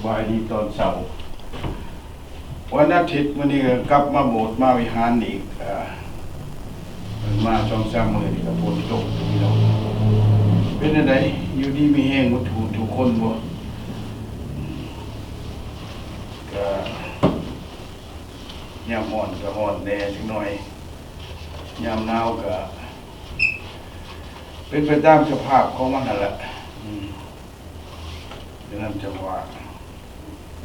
ສະບາຍດີຕອນເຊົ້າ ວັນອາທິດ ມື້ນີ້ກໍກັບມາໂບດມາວິຫານອີກ ເອີ ມາສອງສາມມື້ນີ້ກໍຝົນຕົກພີ່ນ້ອງ. ເປັນຈັ່ງໃດ ຢູ່ດີມີແຮງໝົດທຸກຄົນບໍ່? ກໍຍາມຮ້ອນກໍຮ້ອນແດ່ຈັກໜ້ອຍ, ຍາມໜາວກໍເປັນໄປຕາມສະພາບຂອງມັນຫັ້ນລະ. ອືມ ດັ່ງນັ້ນຈັ່ງວ່າ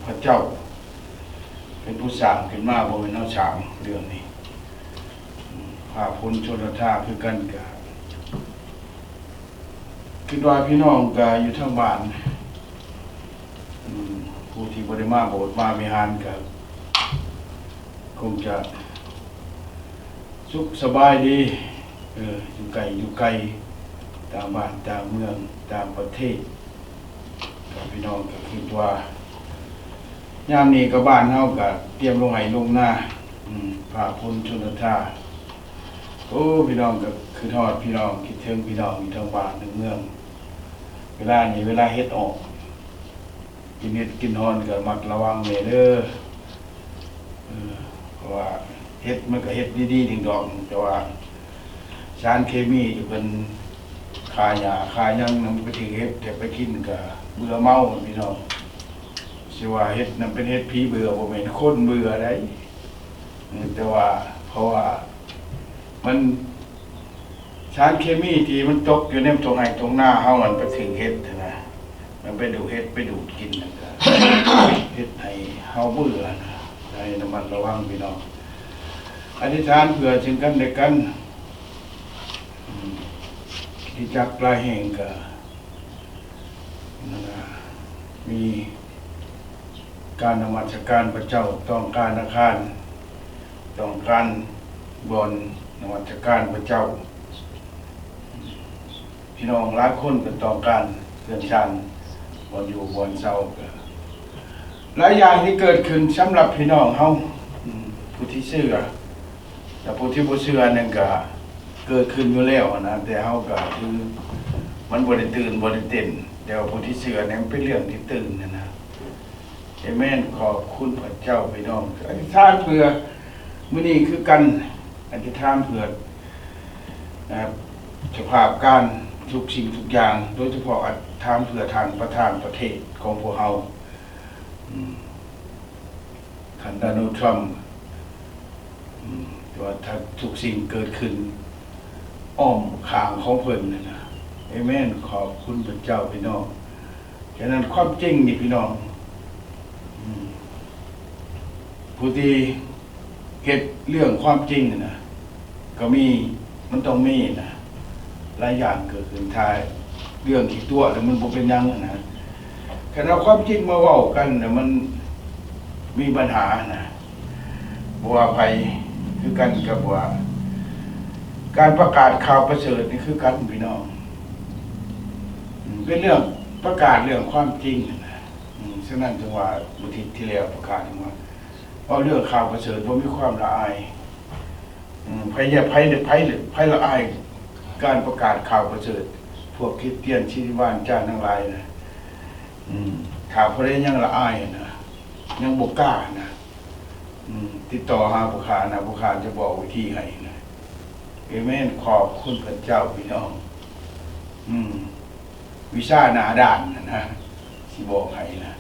ພະເຈົ້າເປັນຜູ້ສ້າງຂຶ້ນມາ ບໍ່ແມ່ນເຮົາສ້າງເລື່ອງນີ້. ອືມ ພາພົນຊົນລະທາຄືກັນ ກະຄິດວ່າພີ່ນ້ອງກະຢູ່ທາງບ້ານ ອືມ ຜູ້ທີ່ບໍ່ໄດ້ມາໂບດມາວິຫານກະຄົງຈະ ສຸກສະບາຍດີ ເອີ ຢູ່ໃກ້ຢູ່ໄກ ຕ່າງບ້ານຕ່າງເມືອງຕ່າງປະເທດ. ກໍພີ່ນ້ອງກໍຄິດວ່າ ຍາມນີ້ກໍບ້ານເຮົາກໍຕຽມລົງໄຮ່ລົງນາ ອືມ ພາພົນຊົນລະທາ. ໂອ້ ພີ່ນ້ອງກໍຄິດຮອດພີ່ນ້ອງ ຄິດເຖິງພີ່ນ້ອງຢູ່ທາງບ້ານທາງເມືອງ. ເວລານີ້ເວລາເຫັດອອກ ກິນເຫັດກິນຮອນກໍລະມັດລະວັງແດ່ເດີ ເອີ ເພາະວ່າເຫັດມັນກໍເຫັດດີໆດອກ ແຕ່ວ່າສານເຄມີທີ່ເພິ່ນຂ້າຫຍ້າຂ້າຫຍັງນຳ ໄປຖືກເຫັດ ແຕ່ໄປກິນກໍເບື່ອເມົາພີ່ນ້ອງ. ຊິວ່າເຫັດນັ້ນເປັນເຫັດຜີເບື່ອ ບໍ່ແມ່ນຄົນເບື່ອໃດ ເອີ ແຕ່ວ່າ ເພາະວ່າມັນ ສານເຄມີທີ່ມັນຕົກຢູ່ໃນທົ່ງໄຮ່ທົ່ງນາເຮົາ ມັນໄປຖືກເຫັດຫັ້ນນະ ມັນໄປດູດເຫັດໄປດູດກິນ ແລ້ວກະເຮັດໃຫ້ເຮົາເບື່ອນະ. ໃຫ້ລະມັດລະວັງພີ່ນ້ອງ ອະທິຖານເພື່ອເຊິ່ງກັນແລະກັນ. ອືມ ທີ່ຈັກຫຼາຍແຫ່ງກະ ນັ້ນນະ ມີການນະມັດສະການພະເຈົ້າ ຕ້ອງການອາຄານ ຕ້ອງການບ່ອນນະມັດສະການພະເຈົ້າ. ພີ່ນ້ອງຫຼາຍຄົນກໍຕ້ອງການເຮືອນຊານ ບ່ອນຢູ່ບ່ອນເຊົາ ກໍຫຼາຍຢ່າງທີ່ເກີດຂຶ້ນສຳລັບພີ່ນ້ອງເຮົາ ອືມ ຜູ້ທີ່ເຊື່ອ ແລະ ຜູ້ທີ່ບໍ່ເຊື່ອນັ້ນກໍເກີດຂຶ້ນຢູ່ແລ້ວນະ ແຕ່ເຮົາກໍຄືມັນບໍ່ໄດ້ຕື່ນບໍ່ໄດ້ເຕັ້ນ ແຕ່ວ່າຜູ້ທີ່ເຊື່ອນີ້ມັນເປັນເລື່ອງທີ່ຕື່ນຫັ້ນນະ. ເອເມນ ຂອບຄຸນພະເຈົ້າ. ພີ່ນ້ອງອະທິຖານເພື່ອມື້ນີ້ຄືກັນ ອະທິຖານເພື່ອ ເອີ ສະພາບການທຸກສິ່ງທຸກຢ່າງ ໂດຍສະເພາະອະທິຖານເພື່ອທ່ານປະທານປະເທດຂອງພວກເຮົາ ອືມ ທ່ານ ໂດນັລ ທຣຳ ອືມ ທີ່ວ່າຖ້າທຸກສິ່ງເກີດຂຶ້ນອ້ອມຂ້າງຂອງເພິ່ນນັ້ນນະ. ເອເມນ ຂອບຄຸນພະເຈົ້າ ພີ່ນ້ອງ. ສະນັ້ນຄວາມຈິງນີ້ພີ່ນ້ອງ ອືມ ຜູ້ທີ່ເຮັດເລື່ອງຄວາມຈິງນະ ກໍມີ ມັນຕ້ອງມີນະ ຫຼາຍຢ່າງເກີດຂຶ້ນ. ຖ້າເລື່ອງຂີ້ຕົວະແລ້ວມັນບໍ່ເປັນຫຍັງນະ ຄັນເອົາຄວາມຈິງມາເວົ້າກັນນະ ມັນມີບັນຫານະ. ບໍ່ວ່າໃຜຄືກັນກັບວ່າ ການປະກາດຂ່າວປະເສີດນີ້ຄືກັນພີ່ນ້ອງ ເປັນເລື່ອງປະກາດເລື່ອງຄວາມຈິງນະ. ອືມ ສະນັ້ນຈຶ່ງວ່າ ມື້ທິດທີ່ແລ້ວປະກາດວ່າ ເວົ້າເລື່ອງຂ່າວປະເສີດ ບໍ່ມີຄວາມລະອາຍ. ອືມ ໃຜລະ ໃຜ ໃຜ ໃຜລະອາຍການປະກາດຂ່າວປະເສີດ? ພວກຄຣິສຕຽນສິລິວານຈານທັງຫຼາຍນະ. ອືມ ຖ້າຜູ້ໃດຍັງລະອາຍນະ ຍັງບໍ່ກ້ານະ ອືມ ຕິດຕໍ່ຫາພວກຂ້ານະ ພວກຂ້າຈະບອກວິທີໃຫ້ນະ. ເອເມນ ຂອບຄຸນພະເຈົ້າ ພີ່ນ້ອງ. ອືມ ວິຊາໜ້າດ້ານນະ ຊິບອກໃຫ້ນະ.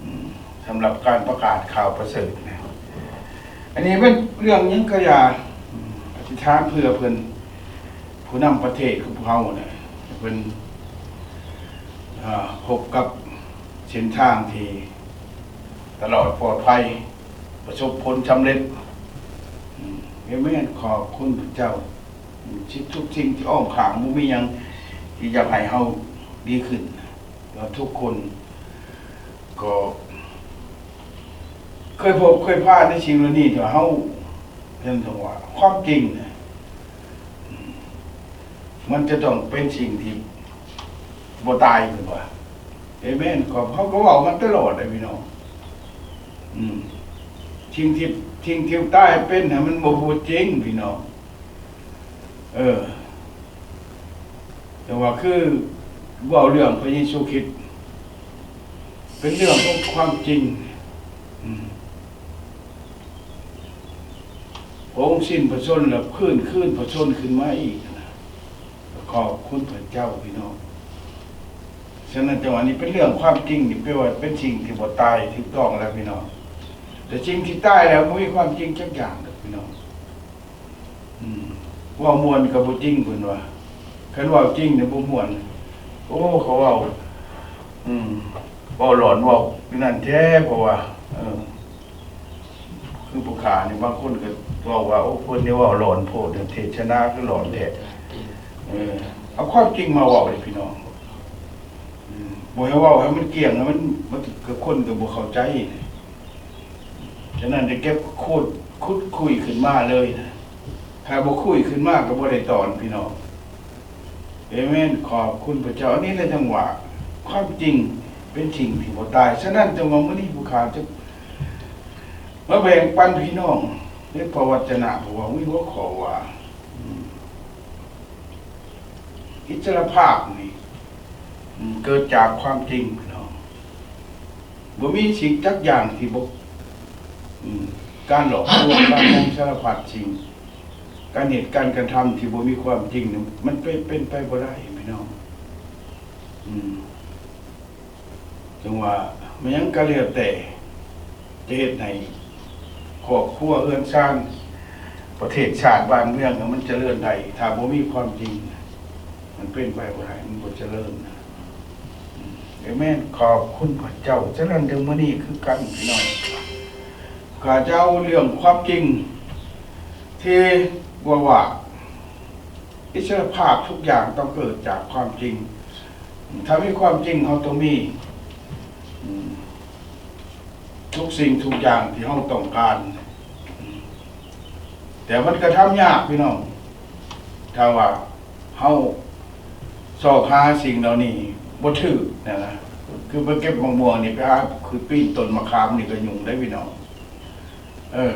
ອືມ ສຳລັບການປະກາດຂ່າວປະເສີດນະ ອັນນີ້ເປັນເລື່ອງຫຍັງກໍຢ່າ ອືມ ອະທິຖານເພື່ອເພິ່ນ ຜູ້ນຳປະເທດຂອງພວກເຮົານະ ໃຫ້ເພິ່ນ ເອີ ພົບກັບເສັ້ນທາງທີ່ຕະຫຼອດປອດໄພ ປະສົບຜົນສຳເລັດ. ອືມ ເອເມນ ຂອບຄຸນພະເຈົ້າ. ອືມ ທຸກສິ່ງທີ່ອ້ອມຂ້າງ ບໍ່ມີຫຍັງທີ່ຢາກໃຫ້ເຮົາດີຂຶ້ນ. ແລ້ວທຸກຄົນກໍເຄີຍພົບເຄີຍຜ່ານໃນສິ່ງເຫຼົ່ານີ້ ທີ່ວ່າເຮົາ ເຫັນວ່າຄວາມຈິງນະ ມັນຈະຕ້ອງເປັນສິ່ງທີ່ບໍ່ຕາຍ ເພິ່ນວ່າ. ເອເມນ. ກໍເຮົາກໍເວົ້າມາຕະຫຼອດເດ້ພີ່ນ້ອງ. ອືມ ສິ່ງທີ່ ສິ່ງທີ່ຕາຍເປັນຫັ້ນ ມັນບໍ່ ບໍ່ຈິງພີ່ນ້ອງ. ເອີ ແຕ່ວ່າຄືເວົ້າເລື່ອງພະເຢຊູຄຣິດ ເປັນເລື່ອງຂອງຄວາມຈິງ. ອືມ ພະອົງສິ້ນພະຊົນແລ້ວ ຟື້ນຄືນພະຊົນຂຶ້ນມາອີກນະ. ຂອບຄຸນພະເຈົ້າພີ່ນ້ອງ. ສະນັ້ນ ຈັ່ງວ່ານີ້ເປັນເລື່ອງຄວາມຈິງ ນີ້ແປວ່າເປັນສິ່ງທີ່ບໍ່ຕາຍ ຖືກຕ້ອງແລ້ວພີ່ນ້ອງ. ແຕ່ສິ່ງທີ່ຕາຍແລ້ວບໍ່ມີຄວາມຈິງຈັກຢ່າງດອກພີ່ນ້ອງ. ອືມ ເວົ້າມ່ວນກໍບໍ່ຈິງເພິ່ນວ່າ. ຄັນເວົ້າຈິງນີ້ບໍ່ມ່ວນ. ໂອ້ ເຂົາເວົ້າ ອືມ ເວົ້າຫຼອນເວົ້າຢູ່ນັ້ນແທ້ ເພາະວ່າ ເອີ ຄືຜູ້ຂ້ານີ້ ບາງຄົນກໍເວົ້າວ່າ ໂອ້ ເພິ່ນນີ້ເວົ້າຫຼອນໂພດ ເທດສະໜາຄືຫຼອນແທ້. ເອີ ເອົາຄວາມຈິງມາເວົ້າເດ້ພີ່ນ້ອງ. ອືມ ບໍ່ໃຫ້ເວົ້າໃຫ້ມັນກ້ຽງ ໃຫ້ມັນ ມັນ ຄົນກໍບໍ່ເຂົ້າໃຈ. ສະນັ້ນໄດ້ເກັບຂຸດ ຂຸດຄຸຍຂຶ້ນມາເລີຍນະ. ຖ້າບໍ່ຄຸຍຂຶ້ນມາກໍບໍ່ໄດ້ຕອນພີ່ນ້ອງ. ເອເມນ ຂອບຄຸນພະເຈົ້າ. ອັນນີ້ແຫຼະ ຈັ່ງວ່າຄວາມຈິງເປັນສິ່ງທີ່ບໍ່ຕາຍ. ສະນັ້ນ ຈັ່ງວ່າມື້ນີ້ຜູ້ຂ້າຈະມາແບ່ງປັນພີ່ນ້ອງໃນພະວັດຈະນະ ເພາະວ່າມີຫົວຂໍ້ວ່າ ອືມ ອິດສະຫຼະພາບນີ້ ອືມ ເກີດຈາກຄວາມຈິງພີ່ນ້ອງ. ບໍ່ມີສິ່ງຈັກຢ່າງທີ່ບໍ່ ອືມ ການຫຼອກລວງ ການມອງສາລະພັດສິ່ງ ການເຮັດການກະທຳທີ່ບໍ່ມີຄວາມຈິງນີ້ ມັນເປັນ ເປັນໄປບໍ່ໄດ້ພີ່ນ້ອງ. ອືມ ຈັ່ງວ່າແມ່ນຫຍັງກໍແລ້ວແຕ່ ຈະເຮັດໃຫ້ຄອບຄົວເຮືອນຊານ ປະເທດຊາດບ້ານເມືອງມັນຈະເລີນໄດ້ ຖ້າບໍ່ມີຄວາມຈິງ ມັນເປັນໄປບໍ່ໄດ້ ມັນບໍ່ຈະເລີນ. ເອເມນ ຂອບຄຸນພະເຈົ້າ. ສະນັ້ນ ເຖິງມື້ນີ້ຄືກັນພີ່ນ້ອງ ຂ້າຈະເອົາເລື່ອງຄວາມຈິງທີ່ບອກວ່າ ອິດສະຫຼະພາບທຸກຢ່າງຕ້ອງເກີດຈາກຄວາມຈິງ. ຖ້າມີຄວາມຈິງ ເຮົາຕ້ອງມີ ອືມ ທຸກສິ່ງທຸກຢ່າງທີ່ເຮົາຕ້ອງການ. ອືມ ແຕ່ມັນກະທຳຍາກພີ່ນ້ອງ ຖ້າວ່າເຮົາຊອກຫາສິ່ງເຫຼົ່ານີ້ບໍ່ຖືກນະ. ຄືໄປເກັບໝາກມ່ວງນີ້ ໄປຫາ ຄືປີນຕົ້ນມະຂາມນີ້ກໍຫຍຸ້ງໄດ໋ພີ່ນ້ອງ. ເອີ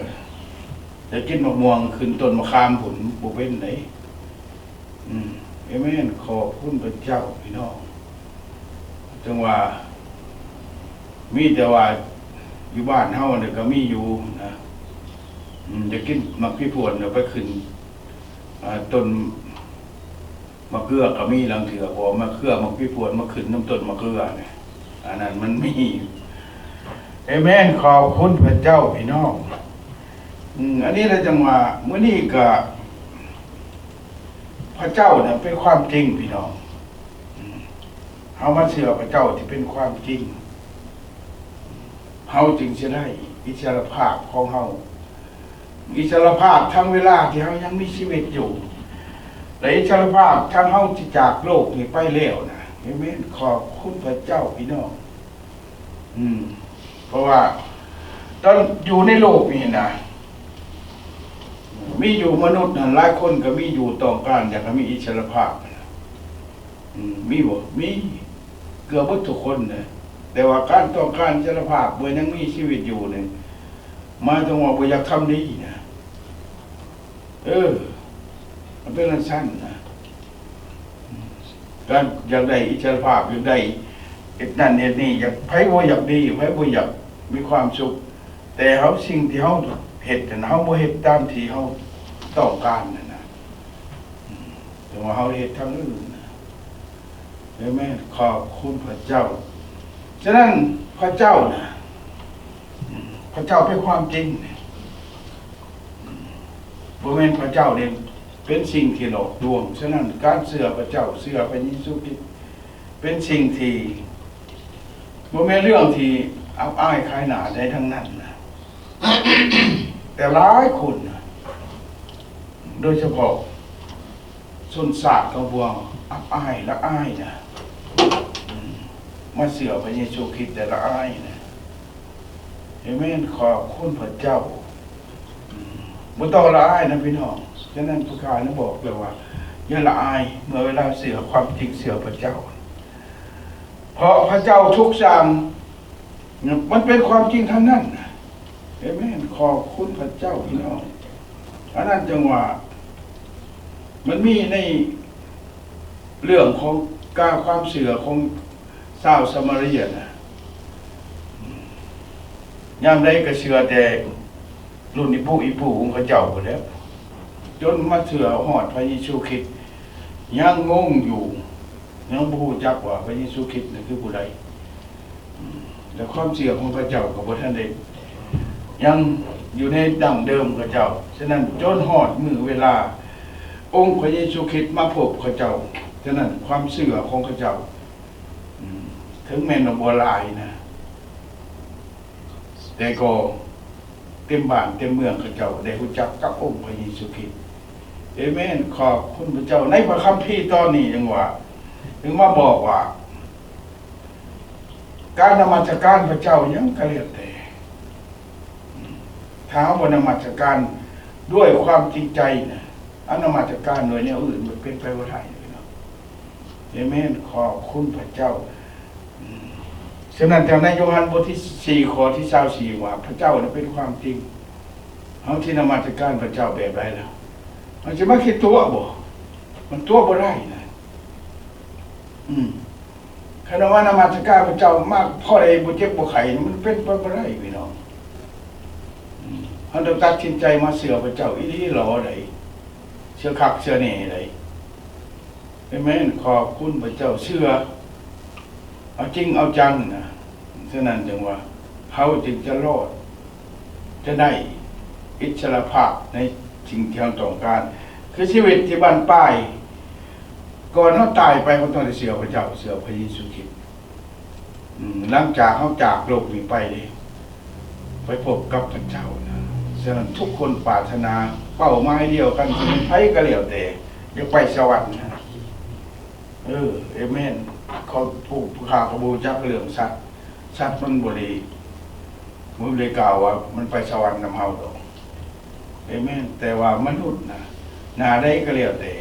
ໄປກິນໝາກມ່ວງຂຶ້ນຕົ້ນມະຂາມພຸ້ນ ບໍ່ເປັນໄດ໋. ອືມ ເອເມນ ຂອບຄຸນພະເຈົ້າພີ່ນ້ອງ. ຈັ່ງວ່າມີແຕ່ວ່າຢູ່ບ້ານເຮົານີ້ກໍມີຢູ່ນະ. ອືມ ຢາກກິນໝາກພີພວນ ກໍໄປຂຶ້ນ ອາ ຕົ້ນ ໝາກເກືອກໍມີລາງເທື່ອ ເພາະວ່າໝາກເກືອ ໝາກພີພວນມາຂຶ້ນນຳຕົ້ນໝາກເກືອນີ້ ອັນນັ້ນມັນມີ. ເອເມນ ຂອບຄຸນພະເຈົ້າພີ່ນ້ອງ. ອືມ ອັນນີ້ແຫຼະ ຈັ່ງວ່າມື້ນີ້ກະ ພະເຈົ້ານະເປັນຄວາມຈິງພີ່ນ້ອງ. ອືມ ເຮົາມາເຊື່ອພະເຈົ້າທີ່ເປັນຄວາມຈິງ ເຮົາຈຶ່ງຈະໄດ້ອິດສະຫຼະພາບຂອງເຮົາ. ອິດສະຫຼະພາບທັງເວລາທີ່ເຮົາຍັງມີຊີວິດຢູ່ ແລະ ອິດສະຫຼະພາບທັງເຮົາທີ່ຈາກໂລກນີ້ໄປແລ້ວນະ. ເອເມນ ຂອບຄຸນພະເຈົ້າພີ່ນ້ອງ. ອືມ ເພາະວ່າຕອນຢູ່ໃນໂລກນີ້ນະ ມີຢູ່ມະນຸດນັ້ນ ຫຼາຍຄົນກໍມີຢູ່ ຕ້ອງການຢາກໃຫ້ມີອິດສະຫຼະພາບ. ອືມ ມີບໍ່? ມີ ເກືອບໝົດທຸກຄົນນະ. ແຕ່ວ່າການຕ້ອງການອິດສະຫຼະພາບເມື່ອຍັງມີຊີວິດຢູ່ນີ້ ໝາຍເຖິງວ່າບໍ່ຢາກທຳດີນະ. ເອີ ມັນເປັນຈັ່ງຊັ້ນນະ. ການຢາກໄດ້ອິດສະຫຼະພາບ ຢາກໄດ້ເຮັດນັ້ນເຮັດນີ້ ຢາກ ໃຜບໍ່ຢາກດີ ໃຜບໍ່ຢາກມີຄວາມສຸກ? ແຕ່ເຮົາ ສິ່ງທີ່ເຮົາເຮັດນັ້ນ ເຮົາບໍ່ເຮັດຕາມທີ່ເຮົາຕ້ອງການນັ້ນນະ. ອືມ ແຕ່ວ່າເຮົາເຮັດທາງອື່ນນະ. ເອເມນ ຂອບຄຸນພະເຈົ້າ. ສະນັ້ນ ພະເຈົ້ານະ ອືມ ພະເຈົ້າເປັນຄວາມຈິງ. ອືມ ບໍ່ແມ່ນພະເຈົ້ານີ້ເປັນສິ່ງທີ່ຫຼອກລວງ. ສະນັ້ນ ການເຊື່ອພະເຈົ້າ ເຊື່ອພະເຢຊູຄຣິດ ເປັນສິ່ງທີ່ບໍ່ແມ່ນເລື່ອງທີ່ອັບອາຍຂາຍໜ້າໃດທັງນັ້ນນະ. ແຕ່ຫຼາຍຄົນນະ ໂດຍສະເພາະຊົນຊາດຂອງພວກເຮົາອັບອາຍ ລະອາຍນະ. ອືມ ມາເຊື່ອພະເຢຊູຄຣິດແຕ່ລະອາຍນະ. ເອເມນ ຂອບຄຸນພະເຈົ້າ. ອືມ ບໍ່ຕ້ອງລະອາຍນະພີ່ນ້ອງ. ສະນັ້ນ ພະຄານະບອກແລ້ວວ່າ ຢ່າລະອາຍເມື່ອເວລາເຊື່ອຄວາມຈິງ ເຊື່ອພະເຈົ້າ. ເພາະພະເຈົ້າທຸກຢ່າງ ມັນເປັນຄວາມຈິງທັງນັ້ນ. ເອເມນ ຂອບຄຸນພະເຈົ້າພີ່ນ້ອງ. ອັນນັ້ນຈັ່ງວ່າ ມັນມີໃນເລື່ອງຂອງການ ຄວາມເຊື່ອຂອງຊາວສະມາເຣຍນະ. ຍາມໃດກໍເຊື່ອແຕ່ລຸ້ນອີປູອີປູຂອງເຂົາເຈົ້າພຸ້ນແຫຼະ ຈົນມາເຊື່ອຮອດພະເຢຊູຄຣິດ ຍັງງົງຢູ່ ຍັງບໍ່ຮູ້ຈັກວ່າພະເຢຊູຄຣິດນັ້ນຄືຜູ້ໃດ. ອາ ແລະ ຄວາມເຊື່ອຂອງເຂົາເຈົ້າກໍບໍ່ທັນໄດ້ ຍັງຢູ່ໃນດັ້ງເດີມເຂົາເຈົ້າ. ສະນັ້ນ ຈົນຮອດມື້ເວລາອົງພະເຢຊູຄຣິດມາພົບເຂົາເຈົ້າ, ສະນັ້ນ ຄວາມເຊື່ອຂອງເຂົາເຈົ້າ ອາ ເຖິງແມ່ນວ່າບໍ່ຫຼາຍນະ ແຕ່ກໍເຕັມບ້ານເຕັມເມືອງເຂົາເຈົ້າໄດ້ຮູ້ຈັກກັບອົງພະເຢຊູຄຣິດ. ເອເມນ. ຂອບຄຸນພະເຈົ້າ. ໃນພະຄຳພີຕອນນີ້ຍັງວ່າ ຍັງມາບອກວ່າ ການນະມັດສະການພະເຈົ້າຫຍັງກໍແລ້ວແຕ່ ຖ້າເຮົາບໍ່ນະມັດສະການດ້ວຍຄວາມຈິງໃຈນະ, ເຮົານະມັດສະການໂດຍແນວອື່ນ ມັນເປັນໄປບໍ່ໄດ້ເນາະ. ເອເມນ. ຂອບຄຸນພະເຈົ້າ. ອາ ສະນັ້ນ ໃນໂຢຮັນບົດທີສີ່ ຂໍ້ທີຊາວສີ່ ວ່າ ພະເຈົ້ານະເປັນຄວາມຈິງ. ເຮົາຊິນະມັດສະການພະເຈົ້າແບບໃດລະ? ເຮົາຊິມາຄິດຕົວະບໍ? ມັນຕົວະບໍ່ໄດ້ນະ. ອືມ ຄັນວ່ານະມັດສະການພະເຈົ້າມາພໍໄດ້ບໍ່ເຈັບບໍ່ໄຂ້ ມັນເປັນໄປບໍ່ໄດ້ພີ່ນ້ອງ. ອືມ ເຮົາຕ້ອງຕັດສິນໃຈມາເຊື່ອພະເຈົ້າອີ່ຫຼີຫຼໍໃດ, ເຊື່ອຄັກເຊື່ອແນ່ໃດ. ເອເມນ. ຂອບຄຸນພະເຈົ້າ. ເຊື່ອເອົາຈິງເອົາຈັງນະ. ສະນັ້ນຈຶ່ງວ່າ ເຮົາຈຶ່ງຈະລອດ ຈະໄດ້ອິດສະຫຼະພາບໃນສິ່ງທີ່ເຮົາຕ້ອງການ ຄືຊີວິດທີ່ບັ້ນປາຍ. ກ່ອນເຮົາຕາຍໄປ ເຮົາຕ້ອງໄດ້ເຊື່ອພະເຈົ້າ, ເຊື່ອພະເຢຊູຄຣິດ. ອືມ ຫຼັງຈາກເຮົາຈາກໂລກນີ້ໄປເດ້ ໄປພົບກັບພະເຈົ້ານະ. ສະນັ້ນ ທຸກຄົນປາດຖະໜາເປົ້າໝາຍດຽວກັນ ຊິເປັນໃຜກໍແລ້ວແຕ່ ຢາກໄປສະຫວັນນະ. ເອີ ເອເມນ. ເຂົາ ຜູ້ ຜູ້ຂ້າກໍບໍ່ຮູ້ຈັກເລື່ອງສັດ, ສັດມັນບໍ່ໄດ້ ບໍ່ໄດ້ກ່າວວ່າມັນໄປສະຫວັນນຳເຮົາດອກ. ເອເມນ. ແຕ່ວ່າມະນຸດນະ ໜ້າໃດກໍແລ້ວແຕ່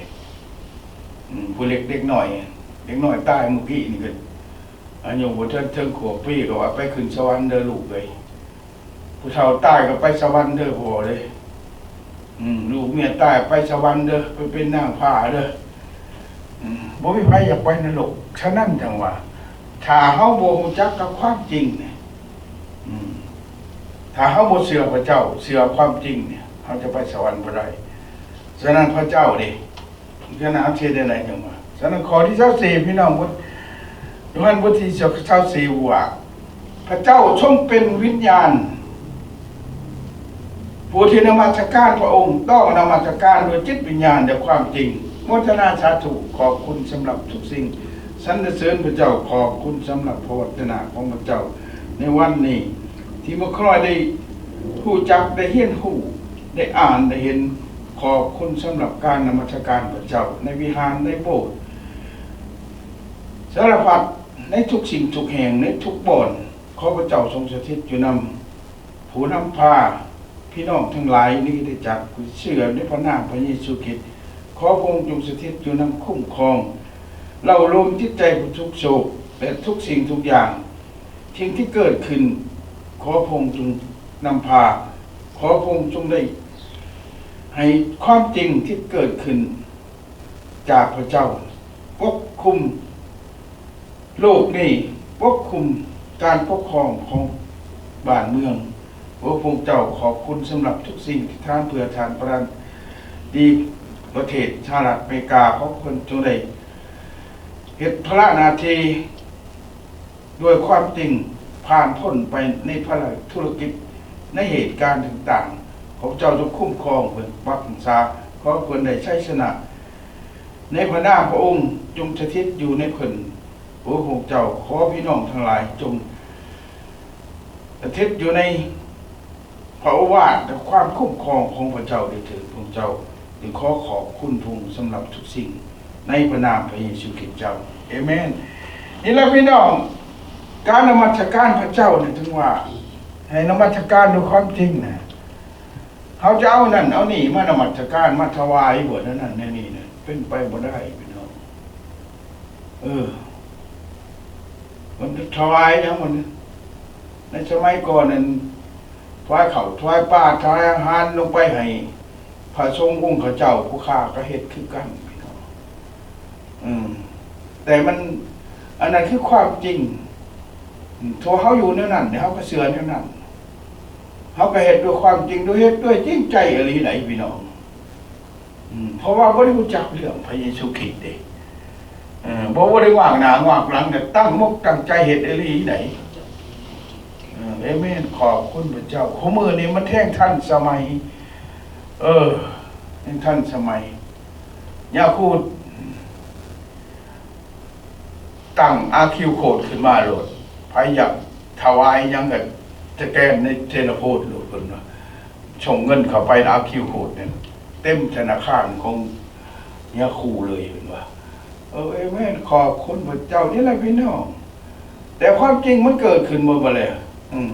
ອືມ ຜູ້ເລັກ ເດັກນ້ອຍ ເດັກນ້ອຍຕາຍມື້ກີ້ນີ້ກໍ ອາຍຸບໍ່ເຖິງ ເຖິງຂວບປີ ກໍວ່າໄປຂຶ້ນສະຫວັນເດີລູກເອີຍ. ຜູ້ເຖົ້າຕາຍກໍໄປສະຫວັນເດີພໍ່ເດີ. ອືມ ລູກເມຍຕາຍໄປສະຫວັນເດີ ໄປເປັນນາງຟ້າເດີ. ອືມ ບໍ່ມີໃຜຢາກໄປນະລົກ. ສະນັ້ນຈັ່ງວ່າ ຖ້າເຮົາບໍ່ຮູ້ຈັກກັບຄວາມຈິງນີ້ ອືມ ຖ້າເຮົາບໍ່ເຊື່ອພະເຈົ້າ ເຊື່ອຄວາມຈິງນີ້ ເຮົາຈະໄປສະຫວັນບໍ່ໄດ້. ສະນັ້ນພະເຈົ້າເດ ສະນັ້ນເຮັດແນວໃດຈັ່ງວ່າ ສະນັ້ນ ຂໍ້ທີຊາວສີ່ ພີ່ນ້ອງ ບົດ ໂຢຮັນບົດທີຊາວສີ່ ວ່າ ພະເຈົ້າຊົງເປັນວິນຍານ, ຜູ້ທີ່ນະມັດສະການພະອົງຕ້ອງນະມັດສະການດ້ວຍຈິດວິນຍານ ແລະ ຄວາມຈິງ. ໂມທະນາສາທຸ, ຂອບຄຸນສຳລັບທຸກສິ່ງ. ສັນລະເສີນພະເຈົ້າ, ຂອບຄຸນສຳລັບພະວັດທະນາຂອງພະເຈົ້າໃນວັນນີ້ ທີ່ໝົດຂ້ອຍໄດ້ຮູ້ຈັກ, ໄດ້ຮຽນຮູ້, ໄດ້ອ່ານ, ໄດ້ເຫັນ. ຂອບຄຸນສຳລັບການນະມັດສະການພະເຈົ້າໃນວິຫານ, ໃນໂບດ, ສາລະພັດ, ໃນທຸກສິ່ງທຸກແຫ່ງ, ໃນທຸກບ່ອນ. ຂໍພະເຈົ້າຊົງສະຖິດຢູ່ນຳຜູ້ນຳພາພີ່ນ້ອງທັງຫຼາຍໃນຄຣິສຕະຈັກ ຜູ້ເຊື່ອໃນພະນາມພະເຢຊູຄຣິດ. ຂໍພະອົງຈົ່ງສະຖິດຢູ່ນຳ, ຄຸ້ມຄອງ, ເລົ້າໂລມຈິດໃຈຜູ້ທຸກໂສກ ແລະ ທຸກສິ່ງທຸກຢ່າງ ສິ່ງທີ່ເກີດຂຶ້ນ, ຂໍພະອົງຈົ່ງນຳພາ, ຂໍພະອົງຈົ່ງໄດ້ໃຫ້ຄວາມຈິງທີ່ເກີດຂຶ້ນຈາກພະເຈົ້າປົກຄຸມໂລກນີ້, ປົກຄຸມການປົກຄອງຂອງບ້ານເມືອງ. ໂອ ພະເຈົ້າ, ຂອບຄຸນສຳລັບທຸກສິ່ງທີ່ທ່ານເພື່ອທ່ານປະທານທີ່ປະເທດສະຫະລັດອາເມລິກາ. ຂໍພະອົງຈົ່ງໄດ້ເຮັດພາລະໜ້າທີ່ ດ້ວຍຄວາມຈິງ ຜ່ານພົ້ນໄປໃນພາລະທຸລະກິດ, ໃນເຫດການຕ່າງໆ. ຂໍພະເຈົ້າຈົ່ງຄຸ້ມຄອງເພິ່ນ, ປັກຮັກສາ, ຂໍເພິ່ນໄດ້ໄຊຊະນະໃນພະນາມພະອົງ, ຈົ່ງສະຖິດຢູ່ໃນເພິ່ນ. ໂອ ພະເຈົ້າ, ຂໍພີ່ນ້ອງທັງຫຼາຍຈົ່ງສະຖິດຢູ່ໃນ ພະໂອວາດ ແລະ ຄວາມຄຸ້ມຄອງຂອງພະເຈົ້າໄດ້ເທີ້ນ. ພະເຈົ້າຈຶ່ງຂໍຂອບຄຸນພະອົງສຳລັບທຸກສິ່ງ ໃນພະນາມພະເຢຊູຄຣິດເຈົ້າ. ເອເມນ. ນີ້ລະພີ່ນ້ອງ, ການນະມັດສະການພະເຈົ້ານີ້ ເຖິງວ່າໃຫ້ນະມັດສະການດ້ວຍຄວາມຈິງນະ, ເຮົາຈະເອົານັ້ນເອົານີ້ມານະມັດສະການ ມາຖວາຍບໍ ແນວນັ້ນແນວນີ້ນະ, ເປັນໄປບໍ່ໄດ້ພີ່ນ້ອງ. ເອີ ມັນຖວາຍຫຍັງມັນ? ໃນສະໄໝກ່ອນນັ້ນ ຖວາຍເຂົ້າ ຖວາຍປາ ຖວາຍອາຫານລົງໄປໃຫ້ພະສົງອົງຂະເຈົ້າ, ຜູ້ຂ້າກໍເຮັດຄືກັນພີ່ນ້ອງ. ອືມ ແຕ່ມັນ ອັນນັ້ນຄືຄວາມຈິງ. ອືມ ຖ້າເຮົາຢູ່ແນວນັ້ນ ເຮົາກໍເຊື່ອແນວນັ້ນ. ເຮົາກໍເຮັດດ້ວຍຄວາມຈິງ ດ້ວຍເຮັດດ້ວຍຈິງໃຈອີ່ຫຼີໃດ໋ພີ່ນ້ອງ. ອືມ ເພາະວ່າບໍ່ໄດ້ຮູ້ຈັກເລື່ອງພະເຢຊູຄຣິດເດ້. ເອີ ບໍ່ ບໍ່ໄດ້ຫວາກໜ້າຫວາກຫຼັງ ແຕ່ຕັ້ງມົກຕັ້ງໃຈເຮັດອີ່ຫຼີໃດ໋. ເອີ ເອເມນ ຂອບຄຸນພະເຈົ້າ. ຄູ່ມື້ນີ້ມັນແຮງທັນສະໄໝ. ເອີ ແຮງທັນສະໄໝ. ຍາຄູດ ຕັ້ງ QR code ຂຶ້ນມາໂລດ, ໃຜຢາກຖວາຍຫຍັງກໍສະແກນໃນເທລະໂພນໂລດ ເພິ່ນວ່າ ສົ່ງເງິນເຂົ້າໄປໃນ QR code ນັ້ນ ເຕັມທະນາຄານຂອງຍາຄູເລີຍ ເພິ່ນວ່າ. ເອີ ເອເມນ ຂອບຄຸນພະເຈົ້າ. ນີ້ແຫຼະພີ່ນ້ອງ, ແຕ່ຄວາມຈິງມັນເກີດຂຶ້ນໝົດແລ້ວ. ອືມ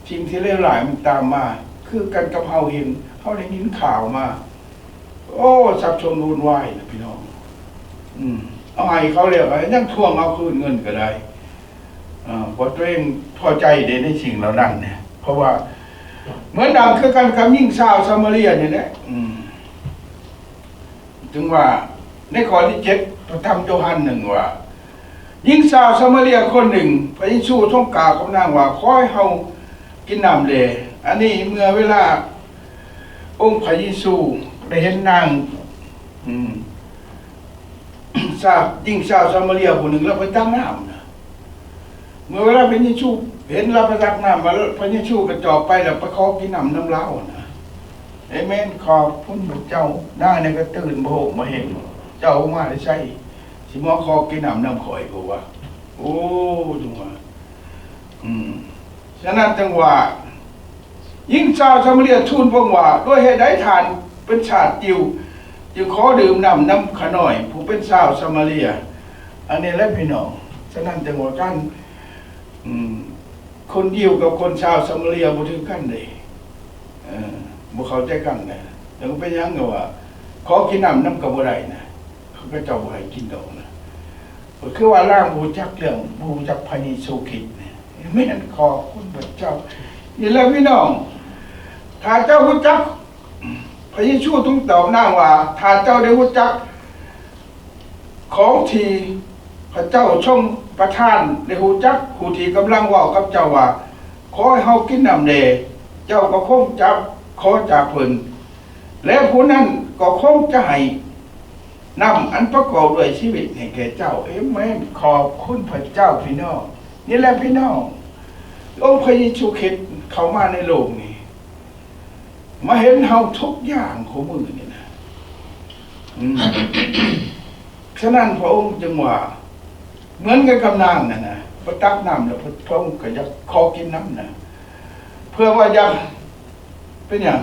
ສິ່ງທີ່ເລວຮ້າຍມັນຕາມມາ ຄືກັນກັບເຮົາເຫັນ ເຮົາໄດ້ຍິນຂ່າວມາ. ໂອ້ ສັບສົນວຸ່ນວາຍນະພີ່ນ້ອງ. ອືມ ເອົາໃຫ້ເຂົາແລ້ວກໍຍັງທວງເອົາຄືນເງິນກໍໄດ້. ເອີ ເພາະຕົວເອງພໍໃຈເດ້ໃນສິ່ງເຫຼົ່ານັ້ນນະ, ເພາະວ່າເໝືອນດັ່ງຄືກັນກັບຍິງຊາວຊາມາເຣຍນີ້ແຫຼະ. ອືມ ເຖິງວ່າໃນຂໍ້ທີເຈັດ ພະທຳໂຢຮັນໜຶ່ງວ່າ ຍິງຊາວຊາມາເຣຍຄົນໜຶ່ງ ພະເຢຊູຊົງກ່າວກັບນາງວ່າ ຂໍໃຫ້ເຮົາກິນນ້ຳແດ່. ອັນນີ້ເມື່ອເວລາ ອົງພະເຢຊູໄດ້ເຫັນນາງ ອືມ ຊາວ ຍິງຊາວຊາມາເຣຍຜູ້ໜຶ່ງລາວໄປຕັກນ້ຳນະ. ເມື່ອເວລາພະເຢຊູເຫັນລາວໄປຕັກນ້ຳ ມາ ພະເຢຊູກໍຈອບໄປ ແລ້ວໄປຂໍກິນນ້ຳນຳລາວນະ. ເອເມນ ຂອບຄຸນພະເຈົ້າ. ນາງນີ້ກໍຕື່ນບໍ່ຮູ້ບໍ່ເຫັນ ເຈົ້າມາແຕ່ໃສ ຊິມາຂໍກິນນ້ຳນຳຂ້ອຍ ເພາະວ່າ ໂອ້ ຈັ່ງວ່າ ອືມ ສະນັ້ນຈຶ່ງວ່າ ຍິງຊາວຊາມາເຣຍທູນພະອົງວ່າ ດ້ວຍເຫດໃດທ່ານເປັນຊາດຢິວ ຈຶ່ງຂໍດື່ມນ້ຳນຳຂ້ານ້ອຍຜູ້ເປັນຊາວຊາມາເຣຍ? ອັນນີ້ແຫຼະພີ່ນ້ອງ. ສະນັ້ນຈຶ່ງວ່າການ ອືມ ຄົນຢິວກັບຄົນຊາວຊາມາເຣຍບໍ່ຖືກກັນເດ້. ເອີ ບໍ່ເຂົ້າໃຈກັນນະ. ແລ້ວເປັນຫຍັງກໍວ່າ ຂໍກິນນ້ຳນຳກໍບໍ່ໄດ້ນະ, ເຂົາເຈົ້າບໍ່ໃຫ້ກິນດອກນະ. ກໍຄືວ່າລາວບໍ່ຮູ້ຈັກເລື່ອງ ບໍ່ຮູ້ຈັກພະເຢຊູຄຣິດນີ້. ແມ່ນ ຂອບຄຸນພະເຈົ້າ. ນີ້ແຫຼະພີ່ນ້ອງ, ຖ້າເຈົ້າຮູ້ຈັກ ພະເຢຊູຈຶ່ງຕອບນາງວ່າ ຖ້າເຈົ້າໄດ້ຮູ້ຈັກຂອງທີ່ພະເຈົ້າຊົງປະທານ, ໄດ້ຮູ້ຈັກຜູ້ທີ່ກຳລັງເວົ້າກັບເຈົ້າວ່າ ຂໍໃຫ້ເຮົາກິນນ້ຳແດ່, ເຈົ້າກໍຄົງຈະຂໍຈາກເພິ່ນ ແລະ ຜູ້ນັ້ນກໍຄົງຈະໃຫ້ນ້ຳອັນປະກອບດ້ວຍຊີວິດໃຫ້ແກ່ເຈົ້າ. ເອເມນ. ຂອບຄຸນພະເຈົ້າພີ່ນ້ອງ. ນີ້ແຫຼະພີ່ນ້ອງ, ອົງພະເຢຊູຄຣິດເຂົ້າມາໃນໂລກນີ້ ມາເຫັນເຮົາທຸກຢ່າງຄູ່ມື້ນີ້ນະ. ອືມ. ສະນັ້ນພະອົງຈຶ່ງວ່າ ເໝືອນກັນກັບນາງນັ້ນນະ, ໄປຕັກນ້ຳແລ້ວພະອົງກໍຢາກຂໍກິນນ້ຳນະ, ເພື່ອວ່າຢາກ ເປັນຫຍັງ?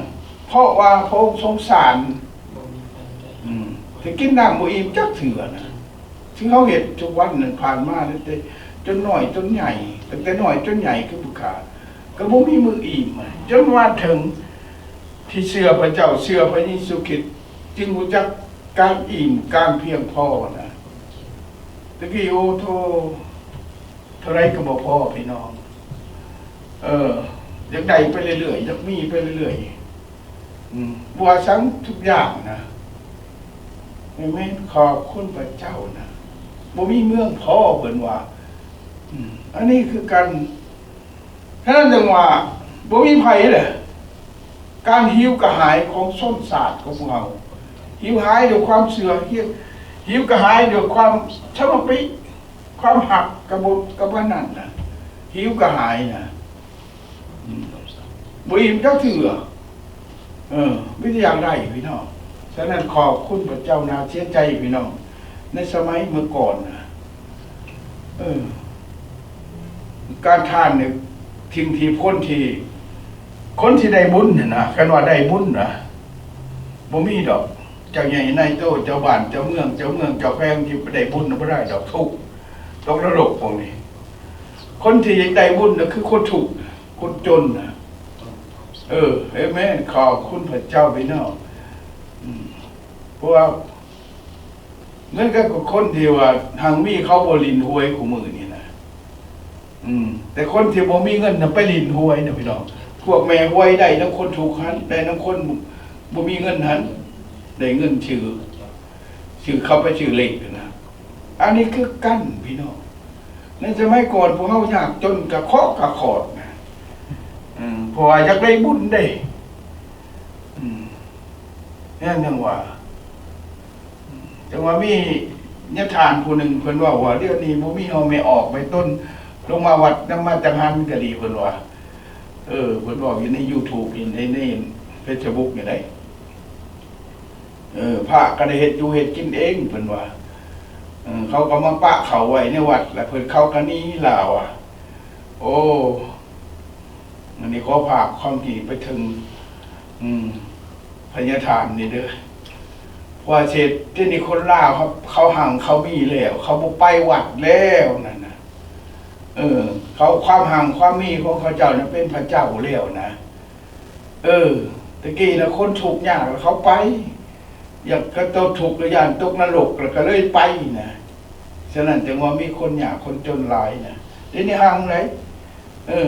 ເພາະວ່າພະອົງສົງສານ. ອືມ. ທີ່ກິນນ້ຳບໍ່ອີ່ມຈັກເທື່ອນະ, ທີ່ເຮົາເຮັດທຸກວັນນັ້ນ ຜ່ານມາຕັ້ງແຕ່ຈົນນ້ອຍຈົນໃຫຍ່, ຕັ້ງແຕ່ນ້ອຍຈົນໃຫຍ່ຄືບຸກຄາ, ກໍບໍ່ມີມື້ອີ່ມ, ຈົນວ່າເຖິງທີ່ເຊື່ອພະເຈົ້າ, ເຊື່ອພະເຢຊູຄຣິດ, ຈຶ່ງຮູ້ຈັກການອີ່ມ, ການພຽງພໍນະ. ຕະກີ້ ໂອ້ໂທ ເທົ່າໃດກໍບໍ່ພໍພີ່ນ້ອງ. ເອີ ຢາກໄດ້ໄປເລື້ອຍໆ, ຢາກມີໄປເລື້ອຍໆ. ອືມ. ບໍ່ວ່າສັງທຸກຢ່າງນະ. ແມ່ນ, ຂອບຄຸນພະເຈົ້ານະ. ບໍ່ມີເມືອງພໍ ເພິ່ນວ່າ. ອືມ. ອັນນີ້ຄືກັນ. ສະນັ້ນຈຶ່ງວ່າ ບໍ່ມີໃຜເດ້ ການຫິວກະຫາຍຂອງຊົນຊາດຂອງພວກເຮົາ, ຫິວຫາຍດ້ວຍຄວາມເຊື່ອ, ຫິວ ຫິວກະຫາຍດ້ວຍຄວາມສະມາປິ, ຄວາມຮັກກະບໍ່ ກະປານນັ້ນນະ, ຫິວກະຫາຍນະ. ອືມ. ບໍ່ອີ່ມຈັກເທື່ອ. ເອີ ມີແຕ່ຢາກໄດ້ພີ່ນ້ອງ. ສະນັ້ນຂອບຄຸນພະເຈົ້າ, ໜ້າເສຍໃຈພີ່ນ້ອງ, ໃນສະໄໝເມື່ອກ່ອນນະ. ເອີ ການທານນີ້ ສິ່ງທີ່ຄົນທີ່ ຄົນທີ່ໄດ້ບຸນຫັ້ນນະ, ຄັນວ່າໄດ້ບຸນນະ ບໍ່ມີດອກ. ເຈົ້າໃຫຍ່ນາຍໂຕ, ເຈົ້າບ້ານ, ເຈົ້າເມືອງ, ເຈົ້າເມືອງ, ເຈົ້າແຂວງ ທີ່ໄດ້ບຸນນະ ບໍ່ໄດ້ດອກ, ທຸກ, ຕົກນະລົກພວກນີ້. ຄົນທີ່ໄດ້ບຸນນະ ຄືຄົນທຸກ, ຄົນຈົນນະ. ເອີ ເອເມນ, ຂອບຄຸນພະເຈົ້າພີ່ນ້ອງ. ອືມ. ເພາະວ່າ ເໝືອນກັນກັບຄົນທີ່ວ່າຮັ່ງມີ ເຂົາບໍ່ຫຼິ້ນຫວຍຄູ່ມື້ນີ້ນະ. ອືມ. ແຕ່ຄົນທີ່ບໍ່ມີເງິນນະ ໄປຫຼິ້ນຫວຍນະພີ່ນ້ອງ. ພວກແມ່ຫວຍໄດ້ນຳຄົນທຸກຫັ້ນ, ໄດ້ນຳຄົນບໍ່ມີເງິນຫັ້ນ, ໄດ້ເງິນຊື່ ຊື່ເຂົ້າໄປຊື້ເລກນະ. ອັນນີ້ຄືກັນພີ່ນ້ອງ. ໃນສະໄໝກ່ອນພວກເຮົາຍາກຈົນກະເຄາະກະຂອດນະ. ເອີ ເພາະວ່າຢາກໄດ້ບຸນເດ້. ອືມ ແມ່ນຫຍັງວະ? ອືມ ຈັ່ງວ່າມີຍາທ່ານຜູ້ໜຶ່ງເພິ່ນເວົ້າວ່າ ດຽວນີ້ບໍ່ມີເຮົາແມ່ອອກແມ່ຕົນລົງມາວັດນຳ ມາຈັງຫັນກໍດີ ເພິ່ນວ່າ. ເອີ ເພິ່ນເວົ້າຢູ່ໃນຢູທູບ ຢູ່ໃນ ໃນເຟສບຸກນີ້ໄດ໋. ເອີ ພະກໍໄດ້ເຮັດຢູ່ເຮັດກິນເອງ ເພິ່ນວ່າ. ເອີ ເຂົາກໍມາປະເຂົາໄວ້ໃນວັດ ແລ້ວເພິ່ນ ເຂົາກໍໜີລາວວ່າ. ໂອ້ ອັນນີ້ຂໍຝາກຄວາມດີໄປເຖິງ ອືມ ພະຍາທ່ານນີ້ເດີ ວ່າເສດ ດຽວນີ້ຄົນລາວເຂົາ ເຂົາຮັ່ງເຂົາມີແລ້ວ ເຂົາບໍ່ໄປວັດແລ້ວນັ້ນນະ. ເອີ ເຂົາ ຄວາມຮັ່ງຄວາມມີຂອງເຂົາເຈົ້ານັ້ນເປັນພະເຈົ້າແລ້ວນະ. ເອີ ແຕ່ກີ້ນະຄົນທຸກຍາກແລ້ວເຂົາໄປ ຢ້ານເຂົາຕົກທຸກ ແລະ ຢ້ານຕົກນະລົກ ແລ້ວກໍເລີຍໄປນະ. ສະນັ້ນຈຶ່ງວ່າມີຄົນຍາກຄົນຈົນຫຼາຍນະ. ດຽວນີ້ຮັ່ງໃດ໋. ເອີ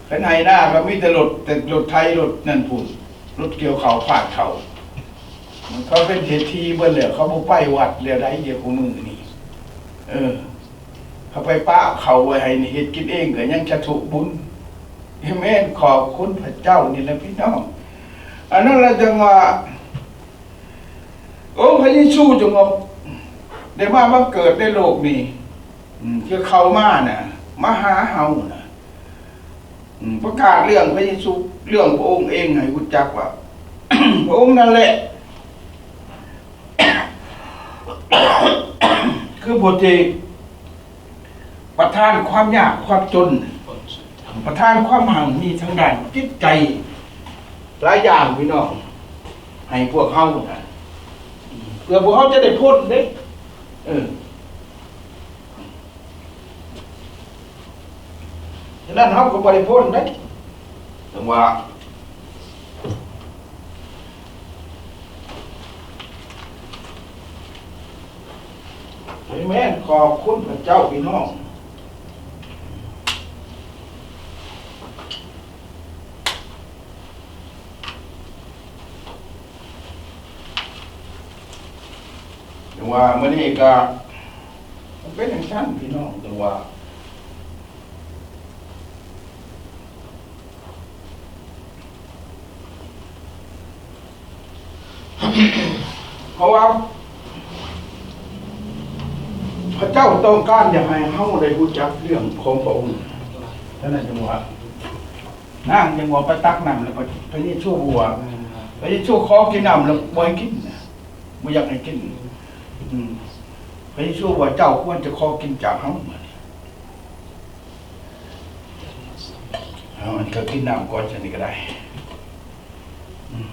ຄັນໄຮ່ນາກໍມີແຕ່ລົດ ແຕ່ລົດໄຖ ລົດນັ້ນພຸ້ນ ລົດກ່ຽວເຂົ້າ ຟາດເຂົ້າ. ເຂົາເປັນເສດຖີເບິດແລ້ວ ເຂົາບໍ່ໄປວັດແລ້ວໃດ໋ ດຽວຄູ່ມື້ນີ້. ເອີ ເຂົາໄປປະເຂົາໄວ້ໃຫ້ເຮັດກິນເອງກໍຍັງສາທຸບຸນ. ເອເມນ ຂອບຄຸນພະເຈົ້ານີ້ແຫຼະພີ່ນ້ອງ. ອັນນັ້ນລະຈັ່ງວ່າ ອົງພະເຢຊູຈຶ່ງວ່າໄດ້ມາບັງເກີດໃນໂລກນີ້ ອືມ ຄືເຂົ້າມານະ ມາຫາເຮົານະ ອືມ ປະກາດເລື່ອງພະເຢຊູ ເລື່ອງພະອົງເອງໃຫ້ຮູ້ຈັກວ່າ ພະອົງນັ້ນແຫຼະ ຄືຜູ້ທີ່ ປະທານຄວາມຍາກຄວາມຈົນ ປະທານຄວາມຮັ່ງມີທາງດ້ານຈິດໃຈຫຼາຍຢ່າງ ພີ່ນ້ອງ ໃຫ້ພວກເຮົານະ ເພື່ອພວກເຮົາຈະໄດ້ພົ້ນເດ້. ເອີ ສະນັ້ນເຮົາກໍບໍ່ໄດ້ພົ້ນເດ້ ຈັ່ງວ່າ ເອເມນ ຂອບຄຸນພະເຈົ້າ ພີ່ນ້ອງ. ຈັ່ງວ່າມື້ນີ້ກໍມັນເປັນຈັ່ງຊັ້ນ ພີ່ນ້ອງ ຈັ່ງວ່າ ເພາະວ່າພະເຈົ້າຕ້ອງການຢາກໃຫ້ເຮົາໄດ້ຮູ້ຈັກເລື່ອງຂອງພະອົງ. ສະນັ້ນຈຶ່ງວ່າ ນາງຈຶ່ງວ່າໄປຕັກນ້ຳ ແລ້ວພະ ພະເຢຊູບໍ່ວ່າ ພະເຢຊູຂໍກິນນ້ຳ ແລ້ວບໍ່ໃຫ້ກິນນະ ບໍ່ຢາກໃຫ້ກິນ. ອືມ ພະເຢຊູວ່າ ເຈົ້າຄວນຈະຂໍກິນຈາກເຮົາ. ເອົາ ອັນກໍກິນນ້ຳກ່ອນ ຊັ້ນນີ້ກໍໄດ້. ອືມ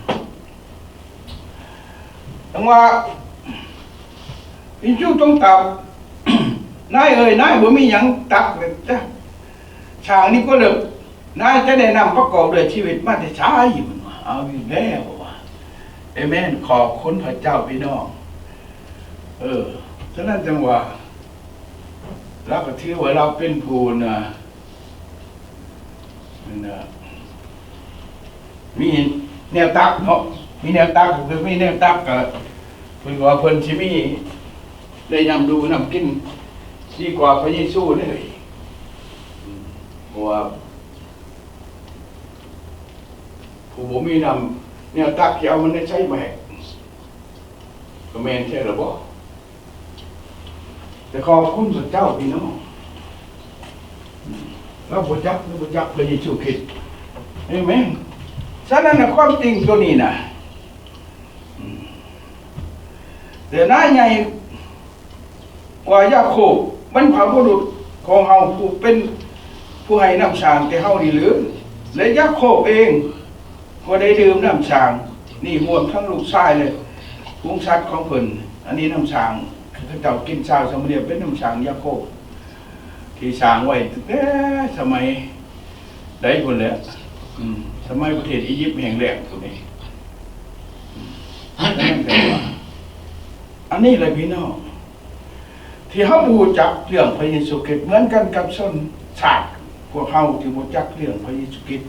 ຈັ່ງວ່າ ອີຈູຕ້ອງຕາບ ນາຍເອີຍ ນາຍບໍ່ມີຫຍັງຕັກເລີຍຈ້າ ຊ່າງນີ້ກໍເລີກ ນາຍຈະໄດ້ນຳປະກອບດ້ວຍຊີວິດມາແຕ່ໃສ? ເພິ່ນວ່າ ເອົາອີກແລ້ວວ່າ. ເອເມນ ຂອບຄຸນພະເຈົ້າ ພີ່ນ້ອງ. ເອີ ສະນັ້ນຈັ່ງວ່າ ລາວກໍຖືວ່າລາວເປັນຜູ້ນະ ອັນນະ ມີແນວຕັກເນາະ ມີແນວຕັກ ຄືມີແນວຕັກ ກໍເພິ່ນວ່າເພິ່ນຊິມີໄດ້ນ້ຳດູນ້ຳກິນດີກວ່າພະເຢຊູເລີຍ. ເພາະວ່າຜູ້ບໍ່ມີນ້ຳ ແນວຕັກຊິເອົາມັນໃນໃສມາໃຫ້? ກໍແມ່ນແທ້ລະບໍ? ແຕ່ຂອບຄຸນພະເຈົ້າ ພີ່ນ້ອງ ລາວບໍ່ຈັກ ລາວບໍ່ຈັກພະເຢຊູຄຣິດ. ເອເມນ. ສະນັ້ນນະ ຄວາມຈິງໂຕນີ້ນະ ອືມ ແຕ່ນາຍໃຫຍ່ກວ່າຍາໂຄບ ບັນພະບຸລຸດຂອງເຮົາ ຜູ້ເປັນຜູ້ໃຫ້ນ້ຳສ້າງແກ່ເຮົານີ້ຫຼື? ແລະ ຍາໂຄບເອງ ກໍໄດ້ດື່ມນ້ຳສ້າງນີ້ຮ່ວມທັງລູກຊາຍ ແລະ ຝູງສັດຂອງເພິ່ນ. ອັນນີ້ນ້ຳສ້າງ ເຂົາເຈົ້າກິນຊາວຊາມາເຣຍ ເປັນນ້ຳສ້າງຍາໂຄບ ທີ່ສ້າງໄວ້ຕັ້ງແຕ່ສະໄໝໃດພຸ້ນແຫຼະ ອືມ ສະໄໝປະເທດອີຢິບແຫ້ງແລ້ງພຸ້ນເດ. ອືມ ອັນນີ້ແຫຼະພີ່ນ້ອງ ທີ່ເຮົາບໍ່ຮູ້ຈັກເລື່ອງພະເຢຊູຄຣິດ ເໝືອນກັນກັບຊົນຊາດພວກເຮົາທີ່ບໍ່ຈັກເລື່ອງພະເຢຊູຄຣິດ.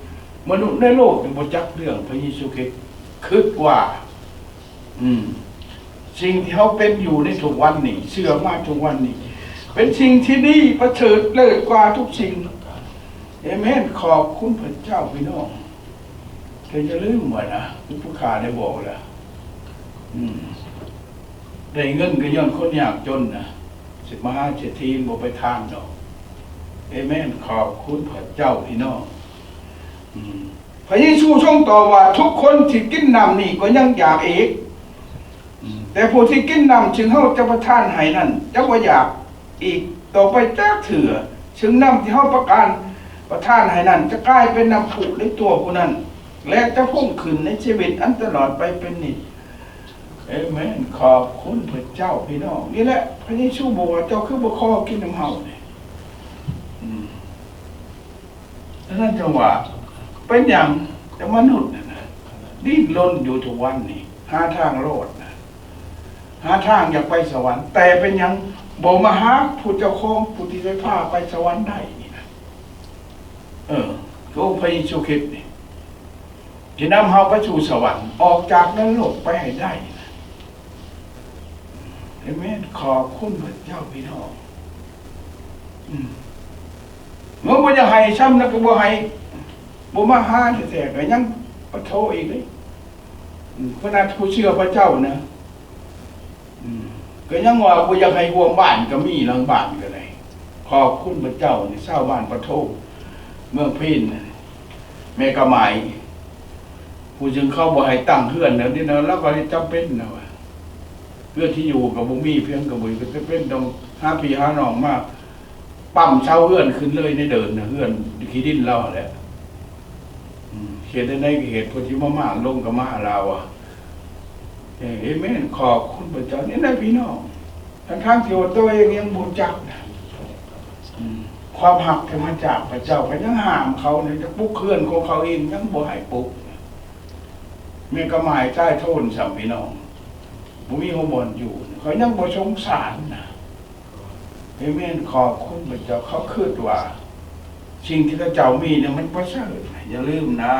ມະນຸດໃນໂລກທີ່ບໍ່ຈັກເລື່ອງພະເຢຊູຄຣິດ ຄິດວ່າ ອືມ ສິ່ງທີ່ເຮົາເປັນຢູ່ໃນທຸກວັນນີ້ ເຊື່ອມາທຸກວັນນີ້ ເປັນສິ່ງທີ່ດີປະເສີດເລີດກວ່າທຸກສິ່ງ. ເອເມນ. ຂອບຄຸນພະເຈົ້າພີ່ນ້ອງ. ແຕ່ຢ່າລືມວ່ານະ ອຸປະກາໄດ້ບອກແລ້ວ ອືມ ໄດ້ເງິນກໍຍ້ອນຄົນຍາກຈົນນະ, ຊິມະຫາເສດຖີບໍ່ໄປທານດອກ. ເອເມນ. ຂອບຄຸນພະເຈົ້າພີ່ນ້ອງ. ອືມ ພະເຢຊູຊົງຕອບວ່າ ທຸກຄົນທີ່ກິນນ້ຳນີ້ກໍຍັງຢາກອີກ. ອືມ ແຕ່ຜູ້ທີ່ກິນນ້ຳ ຊຶ່ງເຮົາຈະປະທານໃຫ້ນັ້ນ ຈະບໍ່ຢາກອີກຕໍ່ໄປຈັກເທື່ອ, ຊຶ່ງນ້ຳທີ່ເຮົາປະການ ປະທານໃຫ້ນັ້ນ ຈະກາຍເປັນນ້ຳພຸໃນຕົວຜູ້ນັ້ນ ແລະ ຈະພຸ່ງຂຶ້ນໃນຊີວິດອັນຕະຫຼອດໄປເປັນນິດ. ເອເມນ. ຂອບຄຸນພະເຈົ້າພີ່ນ້ອງ. ນີ້ແຫຼະ ພະເຢຊູບອກວ່າ ເຈົ້າຄືບໍ່ຂໍກິນນຳເຮົານີ້? ອືມ ອັນນັ້ນຈັ່ງວ່າ ເປັນຫຍັງແຕ່ມະນຸດນັ້ນນະ ດີ້ນລົນຢູ່ທຸກວັນນີ້ ຫາທາງລອດນະ ຫາທາງຢາກໄປສະຫວັນ, ແຕ່ເປັນຫຍັງບໍ່ມາຫາຜູ້ເຈົ້າຂອງ ຜູ້ທີ່ຈະພາໄປສະຫວັນໄດ້ນີ້ນະ? ເອີ ໂອ້ ພະເຢຊູຄຣິດນີ້ ທີ່ນຳເຮົາໄປສູ່ສະຫວັນ ອອກຈາກນະລົກໄປໃຫ້ໄດ້ນະ. ເອເມນ. ຂອບຄຸນພະເຈົ້າພີ່ນ້ອງ. ອືມ ເມື່ອບໍ່ຢາກໃຫ້ຊ້ຳນະກໍບໍ່ໃຫ້, ບໍ່ມາຫາແທ້ໆ ກໍຍັງປະໂທອີກເດ້. ອືມ ຂະໜາດຜູ້ເຊື່ອພະເຈົ້ານະ ອືມ ກໍຍັງວ່າບໍ່ຢາກໃຫ້ຮ່ວມບ້ານກໍມີ, ຫຼັງບ້ານກໍໄດ້. ຂອບຄຸນພະເຈົ້ານີ້ ຊາວບ້ານປະໂທ ເມືອງພີນນະ ແມ່ກະໝາຍ ຜູ້ຈຶ່ງເຂົາບໍ່ໃຫ້ຕັ້ງເຮືອນແນວນີ້ນະ ລາວກໍເຮັດຈຳເປັນນະວ່າ ເຮືອນທີ່ຢູ່ກໍບໍ່ມີ ພຽງກໍບໍ່ມີ ກໍຈຳເປັນຕ້ອງຫາພີ່ຫານ້ອງມາປ້ຳເສົາເຮືອນຂຶ້ນເລີຍໃນເດີ່ນນະ ເຮືອນທີ່ດິນລາວຫັ້ນແຫຼະ. ອືມ ເຮັດແນວໃດກໍເຮັດ ເພິ່ນຊິມາມ້າງລົງກໍມ້າງລາວອະ. ເອເມນ. ຂອບຄຸນພະເຈົ້າ. ນີ້ນະພີ່ນ້ອງ ທັງໆທີ່ວ່າຕົວເອງຍັງບໍ່ຈັກນະ ອືມ ຄວາມຮັກທີ່ມາຈາກພະເຈົ້າ ກໍຍັງຫ້າມເຂົານະ ຈະປຸກເຮືອນຂອງເຂົາເອງຍັງບໍ່ໃຫ້ປຸກ. ແມ່ນກໍໝາຍໃຈໂທນຊ້ຳພີ່ນ້ອງ ບໍ່ມີຫົວບ່ອນຢູ່ ເຂົາຍັງບໍ່ສົງສານນະ. ເອເມນ. ຂອບຄຸນພະເຈົ້າ. ເຂົາຄິດວ່າສິ່ງທີ່ເຂົາເຈົ້າມີນີ້ມັນປະເສີດ. ຢ່າລືມນະ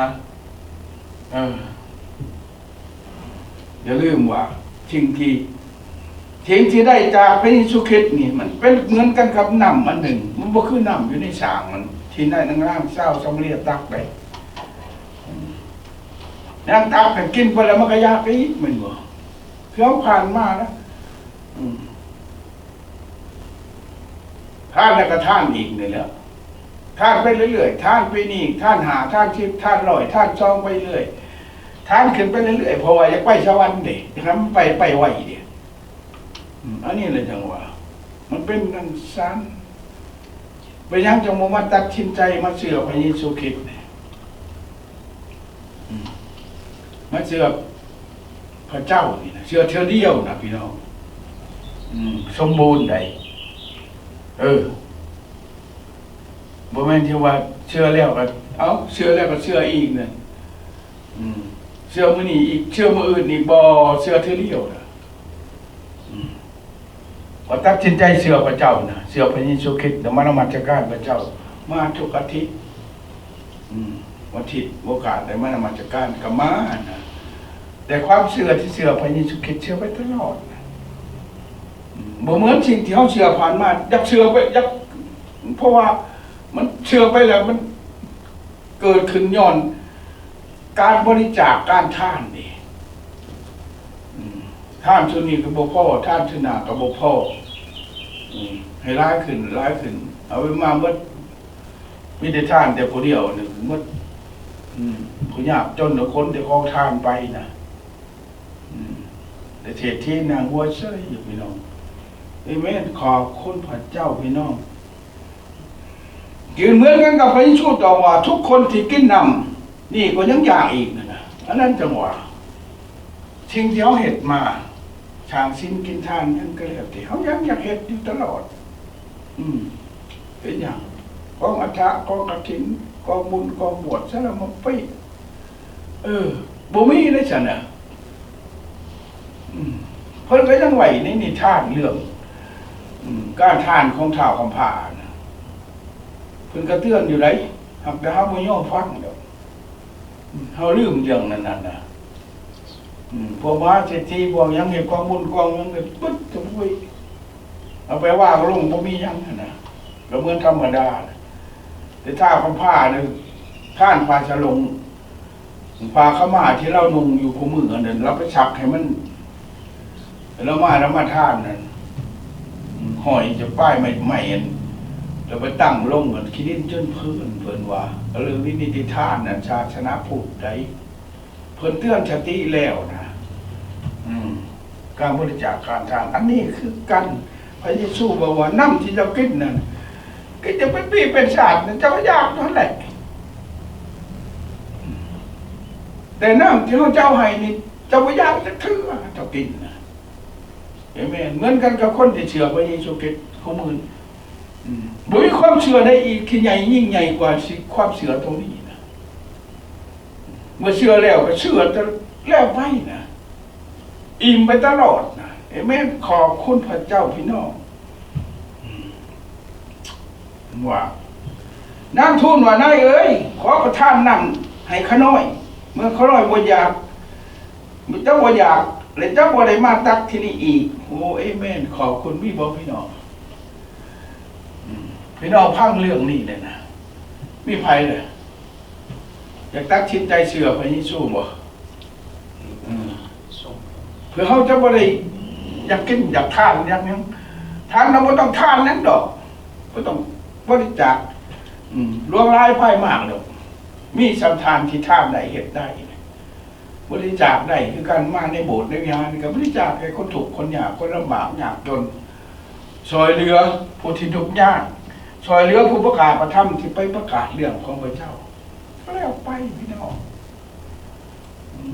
ເອີ ຢ່າລືມວ່າສິ່ງທີ່ ສິ່ງທີ່ໄດ້ຈາກພະເຢຊູຄຣິດນີ້ ມັນເປັນເໝືອນກັນກັບນ້ຳອັນໜຶ່ງ. ມັນບໍ່ຄືນ້ຳຢູ່ໃນສາງ ມັນທີ່ນາຍນາງຊາວຊາມາເຣຍຕັກໄດ້. ອືມ ນາງຕັກໃຫ້ກິນໄປແລ້ວ ມັນກໍຢາກອີກ ແມ່ນບໍ່? ຄືເຮົາຜ່ານມາແລ້ວ ອືມ ທານແລ້ວກໍທານອີກນີ້ແຫຼະ ທານໄປເລື້ອຍໆ ທານປີນີ້ ທານຫ້າ ທານສິບ ທານຮ້ອຍ ທານສອງ ໄປເລື້ອຍ ທານຂຶ້ນໄປເລື້ອຍໆ ເພາະວ່າຢາກໄປສະຫວັນເດ້ ຢາກໃຫ້ມັນໄປ ໄປໄວເດ້. ອືມ ອັນນີ້ແຫຼະຈັ່ງວ່າ ມັນເປັນຈັ່ງຊັ້ນ. ເປັນຫຍັງຈັ່ງບໍ່ມາຕັດສິນໃຈມາເຊື່ອພະເຢຊູຄຣິດນີ້? ອືມ ມາເຊື່ອພະເຈົ້ານີ້ນະ ເຊື່ອເທື່ອດຽວນະພີ່ນ້ອງ. ອືມ ສົມບູນໃດ. ເອີ ບໍ່ແມ່ນທີ່ວ່າເຊື່ອແລ້ວກໍ ເອົ້າ ເຊື່ອແລ້ວກໍເຊື່ອອີກນະ. ອືມ ເຊື່ອມື້ນີ້ອີກ ເຊື່ອມື້ອື່ນອີກ ບໍ່ ເຊື່ອເທື່ອດຽວນະ. ອືມ ກໍຕັດສິນໃຈເຊື່ອພະເຈົ້ານະ ເຊື່ອພະເຢຊູຄຣິດນະ ມານະມັດສະການພະເຈົ້າ ມາທຸກອາທິດ. ອືມ ວັນທິດໂອກາດໄດ້ມານະມັດສະການກໍມານະ ແຕ່ຄວາມເຊື່ອທີ່ເຊື່ອພະເຢຊູຄຣິດ ເຊື່ອໄປຕະຫຼອດນະ. ອືມ ບໍ່ເໝືອນສິ່ງທີ່ເຮົາເຊື່ອຜ່ານມາ ຢາກເຊື່ອໄປ ຢາກ ເພາະວ່າມັນເຊື່ອໄປແລ້ວ ມັນເກີດຂຶ້ນຍ້ອນ ການບໍລິຈາກ ການທານນີ້ ອືມ ທານຊຸດນີ້ກໍບໍ່ພໍ ທານຊຸດໜ້າກໍບໍ່ພໍ ອືມ ໃຫ້ຫຼາຍຂຶ້ນ ຫຼາຍຂຶ້ນ ເອົາໄປມາໝົດ ມີແຕ່ທານແຕ່ຜູ້ດຽວນີ້ໝົດ ອືມ ຜູ້ຍາກຈົນ ເອົາຄົນແຕ່ຂອງທານໄປນະ ອືມ ແຕ່ເສດຖີນັ່ງຫົວເຊີຍຢູ່ ພີ່ນ້ອງ. ເອເມນ. ຂອບຄຸນພະເຈົ້າ ພີ່ນ້ອງ. ຢືນເໝືອນກັນກັບພະເຢຊູຕອບວ່າ ທຸກຄົນທີ່ກິນນ້ຳນີ້ກໍຍັງຢາກອີກນັ້ນນະ. ອັນນັ້ນຈັ່ງວ່າ ສິ່ງທີ່ເຮົາເຮັດມາ ສ້າງສິນກິນທານຫຍັງກໍແລ້ວແຕ່ ເຮົາຍັງຢາກເຮັດຢູ່ຕະຫຼອດ. ອືມ ເປັນຫຍັງ? ກອງອັດຖະ ກອງກະຖິນ ກອງບຸນ ກອງບວດ ສາລະມະປີ ເອີ ບໍ່ມີເດ້ຊັ້ນນະ. ອືມ ເພິ່ນກໍຍັງໄວ້ໃນນິທານເລື່ອງ ອືມ ການທານຂອງທ້າວຄຳພ້ານະ ເພິ່ນກໍເຕືອນຢູ່ໃດ໋ ຫາກແຕ່ເຮົາບໍ່ຍອມຟັງດອກ. ອືມ ເຮົາລືມເລື່ອງນັ້ນນະ. ອືມ ພວກມະຫາເສດຖີ ພວກຫຍັງເຮັດກອງບຸນກອງຫຍັງເບິດທຸກມື້ ເອົາໄປວາງລົງ ບໍ່ມີຫຍັງຫັ້ນນະ ກໍເໝືອນທຳມະດາ. ແຕ່ຖ້າຂອງຜ້ານັ້ນ ທ່ານຜ້າສະຫຼົງ ຜ້າຂາວມ້າທີ່ລາວນຸ່ງຢູ່ຄູ່ມື້ອັນນັ້ນ ລາວໄປຊັກໃຫ້ມັນ ລາວມາ ລາວມາທ່ານນັ້ນ ຫ້ອຍຈະປ້າຍໄມ້ ໄມ້ອັນ ລາວໄປຕັ້ງລົງອັນຂີ້ດິນຈົນພື້ນ ເພິ່ນວ່າ ເລື່ອງນີ້ນິຕິທານນັ້ນ ສາສະໜາພຸດໃດ ເພິ່ນເຕືອນສະຕິແລ້ວນະ ອືມ ການບໍລິຈາກການທານ ອັນນີ້ຄືກັນ ພະເຢຊູບອກວ່າ ນ້ຳທີ່ເຈົ້າກິນນັ້ນ ກໍຈະເປັນປີເປັນຊາດ ເຈົ້າກໍຢາກນັ້ນແຫຼະ ແຕ່ນ້ຳທີ່ເຮົາເຈົ້າໃຫ້ນີ້ ເຈົ້າບໍ່ຢາກຈັກເທື່ອ ເຈົ້າກິນນະ ເອເມນ ເໝືອນກັນກັບຄົນທີ່ເຊື່ອພະເຢຊູຄຣິດ ຜູ້ໝື່ນ ອືມ ບໍ່ມີຄວາມເຊື່ອໃດອີກທີ່ໃຫຍ່ ຍິ່ງໃຫຍ່ກວ່າ ຊິ ຄວາມເຊື່ອຕົງນີ້ນະ ເມື່ອເຊື່ອແລ້ວກໍເຊື່ອແຕ່ແລ້ວໄປນະ ອີ່ມໄປຕະຫຼອດນະ ເອເມນ ຂອບຄຸນພະເຈົ້າ ພີ່ນ້ອງ ອືມ ວ່າ ນາງທູນວ່າ ນາຍເອີຍ ຂໍປະທານນ້ຳໃຫ້ຂ້ານ້ອຍ ເມື່ອຂ້ານ້ອຍບໍ່ຢາກ ເຈົ້າບໍ່ຢາກ ແລະ ເຈົ້າບໍ່ໄດ້ມາຕັກທີ່ນີ້ອີກ ໂອ້ ເອເມນ ຂອບຄຸນ ມີບໍ່ ພີ່ນ້ອງ ອືມ ພີ່ນ້ອງຟັງເລື່ອງນີ້ແດ່ນະ ມີໃຜລະ ຢາກຕັດສິນໃຈເຊື່ອພະເຢຊູບໍ່? ເພື່ອເຮົາຈະບໍ່ໄດ້ຢາກກິນຢາກທານຢາກຫຍັງ ທ່ານກໍບໍ່ຕ້ອງທານຫຍັງດອກ ບໍ່ຕ້ອງບໍລິຈາກ ອືມ ຫຼວງຫຼາຍພາຍມາກດອກ ມີສ່ຳທານທີ່ທານໄດ້ເຮັດໄດ້ ບໍລິຈາກໄດ້ຄືກັນ ມາໃນໂບດໃນວິຫານນີ້ກໍບໍລິຈາກໃຫ້ຄົນທຸກຄົນຍາກ ຄົນລຳບາກຍາກຈົນ ຊ່ອຍເຫຼືອຜູ້ທີ່ທຸກຍາກ ຊ່ອຍເຫຼືອຜູ້ປະກາດພະທຳທີ່ໄປປະກາດເລື່ອງຂອງພະເຈົ້າ ກໍແລ້ວໄປພີ່ນ້ອງ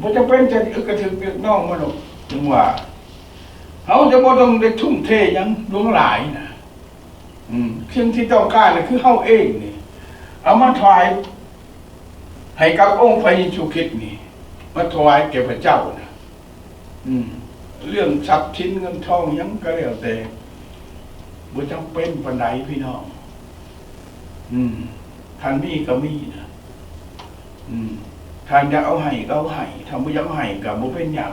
ບໍ່ຈຳເປັນຈະອຶກກະທຶກຮຽກຮ້ອງມາດອກ ຈຶ່ງວ່າ ເຮົາຈະບໍ່ຕ້ອງໄດ້ທຸ່ມເທຫຍັງຫຼວງຫຼາຍນະ ອືມ ສິ່ງທີ່ຕ້ອງການກໍຄືເຮົາເອງນີ້ ເອົາມາຖວາຍໃຫ້ກັບອົງພະເຢຊູຄຣິດນີ້ ມາຖວາຍແກ່ພະເຈົ້ານະ ອືມ ເລື່ອງຊັບສິນເງິນທອງຫຍັງກໍແລ້ວແຕ່ ບໍ່ຈຳເປັນປານໃດພີ່ນ້ອງ ອືມ ທ່ານມີກໍມີນະ ອືມ ທ່ານຢາກເອົາໃຫ້ກໍເອົາໃຫ້ ທ່ານບໍ່ຢາກເອົາໃຫ້ກໍບໍ່ເປັນຫຍັງ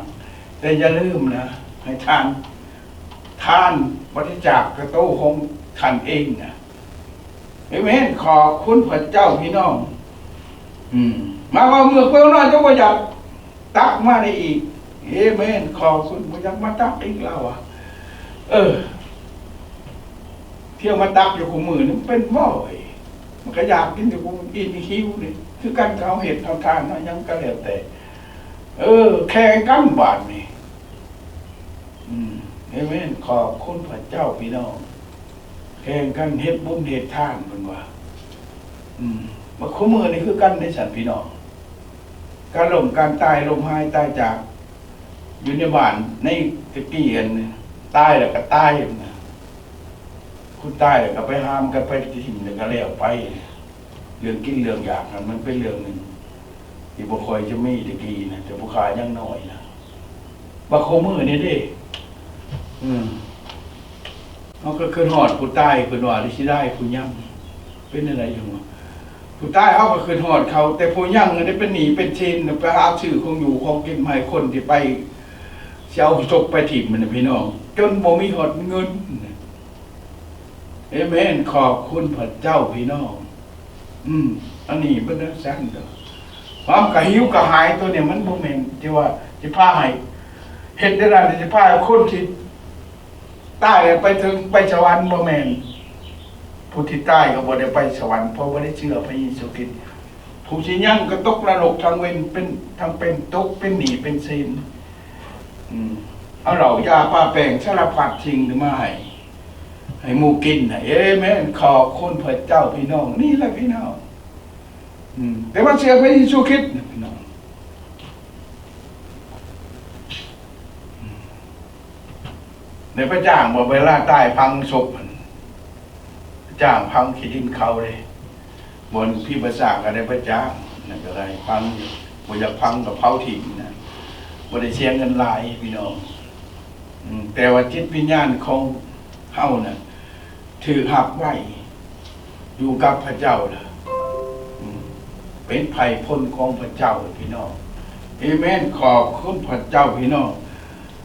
ແຕ່ຢ່າລືມນະ ໃຫ້ທ່ານ ທ່ານບໍລິຈາກກະໂຕຂອງທ່ານເອງນະ ເອເມນ ຂອບຄຸນພະເຈົ້າ ພີ່ນ້ອງ ອືມ ໝາຍຄວາມເມື່ອເພິ່ນນ້ອຍຈະບໍ່ຢາກ ຕັກມາໄດ້ອີກ ເອເມນ ຂອບຄຸນ ບໍ່ຢາກມາຕັກອີກ ລາວວ່າ ເອີ ທ່ຽວມາຕັກຢູ່ຄູ່ມື້ນີ້ ມັນເປັນບໍ່ເອີຍ ມັນກໍຢາກກິນຢູ່ຄູ່ມື້ ອີ່ມຫິວນີ້ ຄືກັນເຂົາເຮັດເອົາທານເອົາຫຍັງກໍແລ້ວແຕ່ ເອີ ແຂ່ງກັນບາດນີ້ ອືມ ເອເມນ ຂອບຄຸນພະເຈົ້າ ພີ່ນ້ອງ ແຂ່ງກັນເຮັດບຸນເຮັດທານ ເພິ່ນວ່າ ອືມ ມາຄູ່ມື້ນີ້ຄືກັນເດ້ຊັ້ນ ພີ່ນ້ອງ ການລົ້ມການຕາຍ ລົ້ມຫາຍຕາຍຈາກ ຢູ່ໃນບ້ານໃນແຕ່ກີ້ ອັນຕາຍແລ້ວກໍຕາຍນະ ຄົນຕາຍແລ້ວກໍໄປຫາມກັນໄປຖິ້ມ ແລ້ວກໍແລ້ວໄປ ເລື່ອງກິນເລື່ອງຢາກນັ້ນ ມັນເປັນເລື່ອງໜຶ່ງທີ່ບໍ່ຄ່ອຍຈະມີແຕ່ກີ້ນະ ແຕ່ຜູ້ຂ້າຍັງນ້ອຍນະ ບັດຄູ່ມື້ນີ້ເດ້ ອືມ ເຮົາກໍຄິດຮອດຜູ້ຕາຍ ເພິ່ນວ່າ ຫຼື ເສຍດາຍຜູ້ຍັງ ເປັນແນວໃດຈັ່ງວ່າ ຜູ້ຕາຍເຮົາກໍຄິດຮອດເຂົາ ແຕ່ຜູ້ຍັງໄດ້ເປັນໜີ້ເປັນສິນ ໄປຫາຊື້ຂອງຢູ່ຂອງກິນມາໃຫ້ຄົນທີ່ໄປ ຊິເອົາສົບໄປຖິ້ມນະ ພີ່ນ້ອງ ຈົນບໍ່ມີຮອດເງິນ. ເອເມນ ຂອບຄຸນພະເຈົ້າ ພີ່ນ້ອງ. ອືມ ອັນນີ້ເປັນຈັ່ງຊັ້ນເດີ ຄວາມກະຫິວກະຫາຍຕົວນີ້ ມັນບໍ່ແມ່ນທີ່ວ່າຊິພາໃຫ້ເຮັດແນວນັ້ນ ຊິພາໃຫ້ຄົນທີ່ ຕາຍແລ້ວໄປເຖິງ ໄປສະຫວັນ ບໍ່ແມ່ນ. ຜູ້ທີ່ຕາຍກໍບໍ່ໄດ້ໄປສະຫວັນ ເພາະບໍ່ໄດ້ເຊື່ອພະເຢຊູຄຣິດ. ຜູ້ທີ່ຍັງກໍຕົກນະລົກທັງເວັນ ເປັນ ທັງເປັນ ຕົກເປັນໜີ້ເປັນສິນ. ອືມ ເອົາເຫຼົ້າຢາປາແປ້ງສາລະພັດສິ່ງມາໃຫ້ ໃຫ້ໝູ່ກິນນະ. ເອເມນ ຂອບຄຸນພະເຈົ້າ ພີ່ນ້ອງ. ນີ້ແຫຼະ ພີ່ນ້ອງ. ອືມ ແຕ່ວ່າເຊື່ອພະເຢຊູຄຣິດນະ ພີ່ນ້ອງ. ໄດ້ໄປຈ້າງບໍ່ ເວລາຕາຍຝັງສົບຫັ້ນ ຈ້າງຝັງຂີ້ດິນເຂົາເດ້ ບ່ອນຜີປະສາດກໍໄດ້ໄປຈ້າງ ນັ້ນກໍໄດ້ຝັງຢູ່ ບໍ່ຢາກຝັງກໍເຜົາຖິ້ມນະ ບໍ່ໄດ້ເສຍເງິນຫຼາຍ ພີ່ນ້ອງ. ອືມ ແຕ່ວ່າຈິດວິນຍານຂອງເຮົານະ ຖືກຮັບໄວ້ຢູ່ກັບພະເຈົ້າລະ ອືມ ເປັນໄພພົນຂອງພະເຈົ້າ ພີ່ນ້ອງ. ເອເມນ ຂອບຄຸນພະເຈົ້າ ພີ່ນ້ອງ.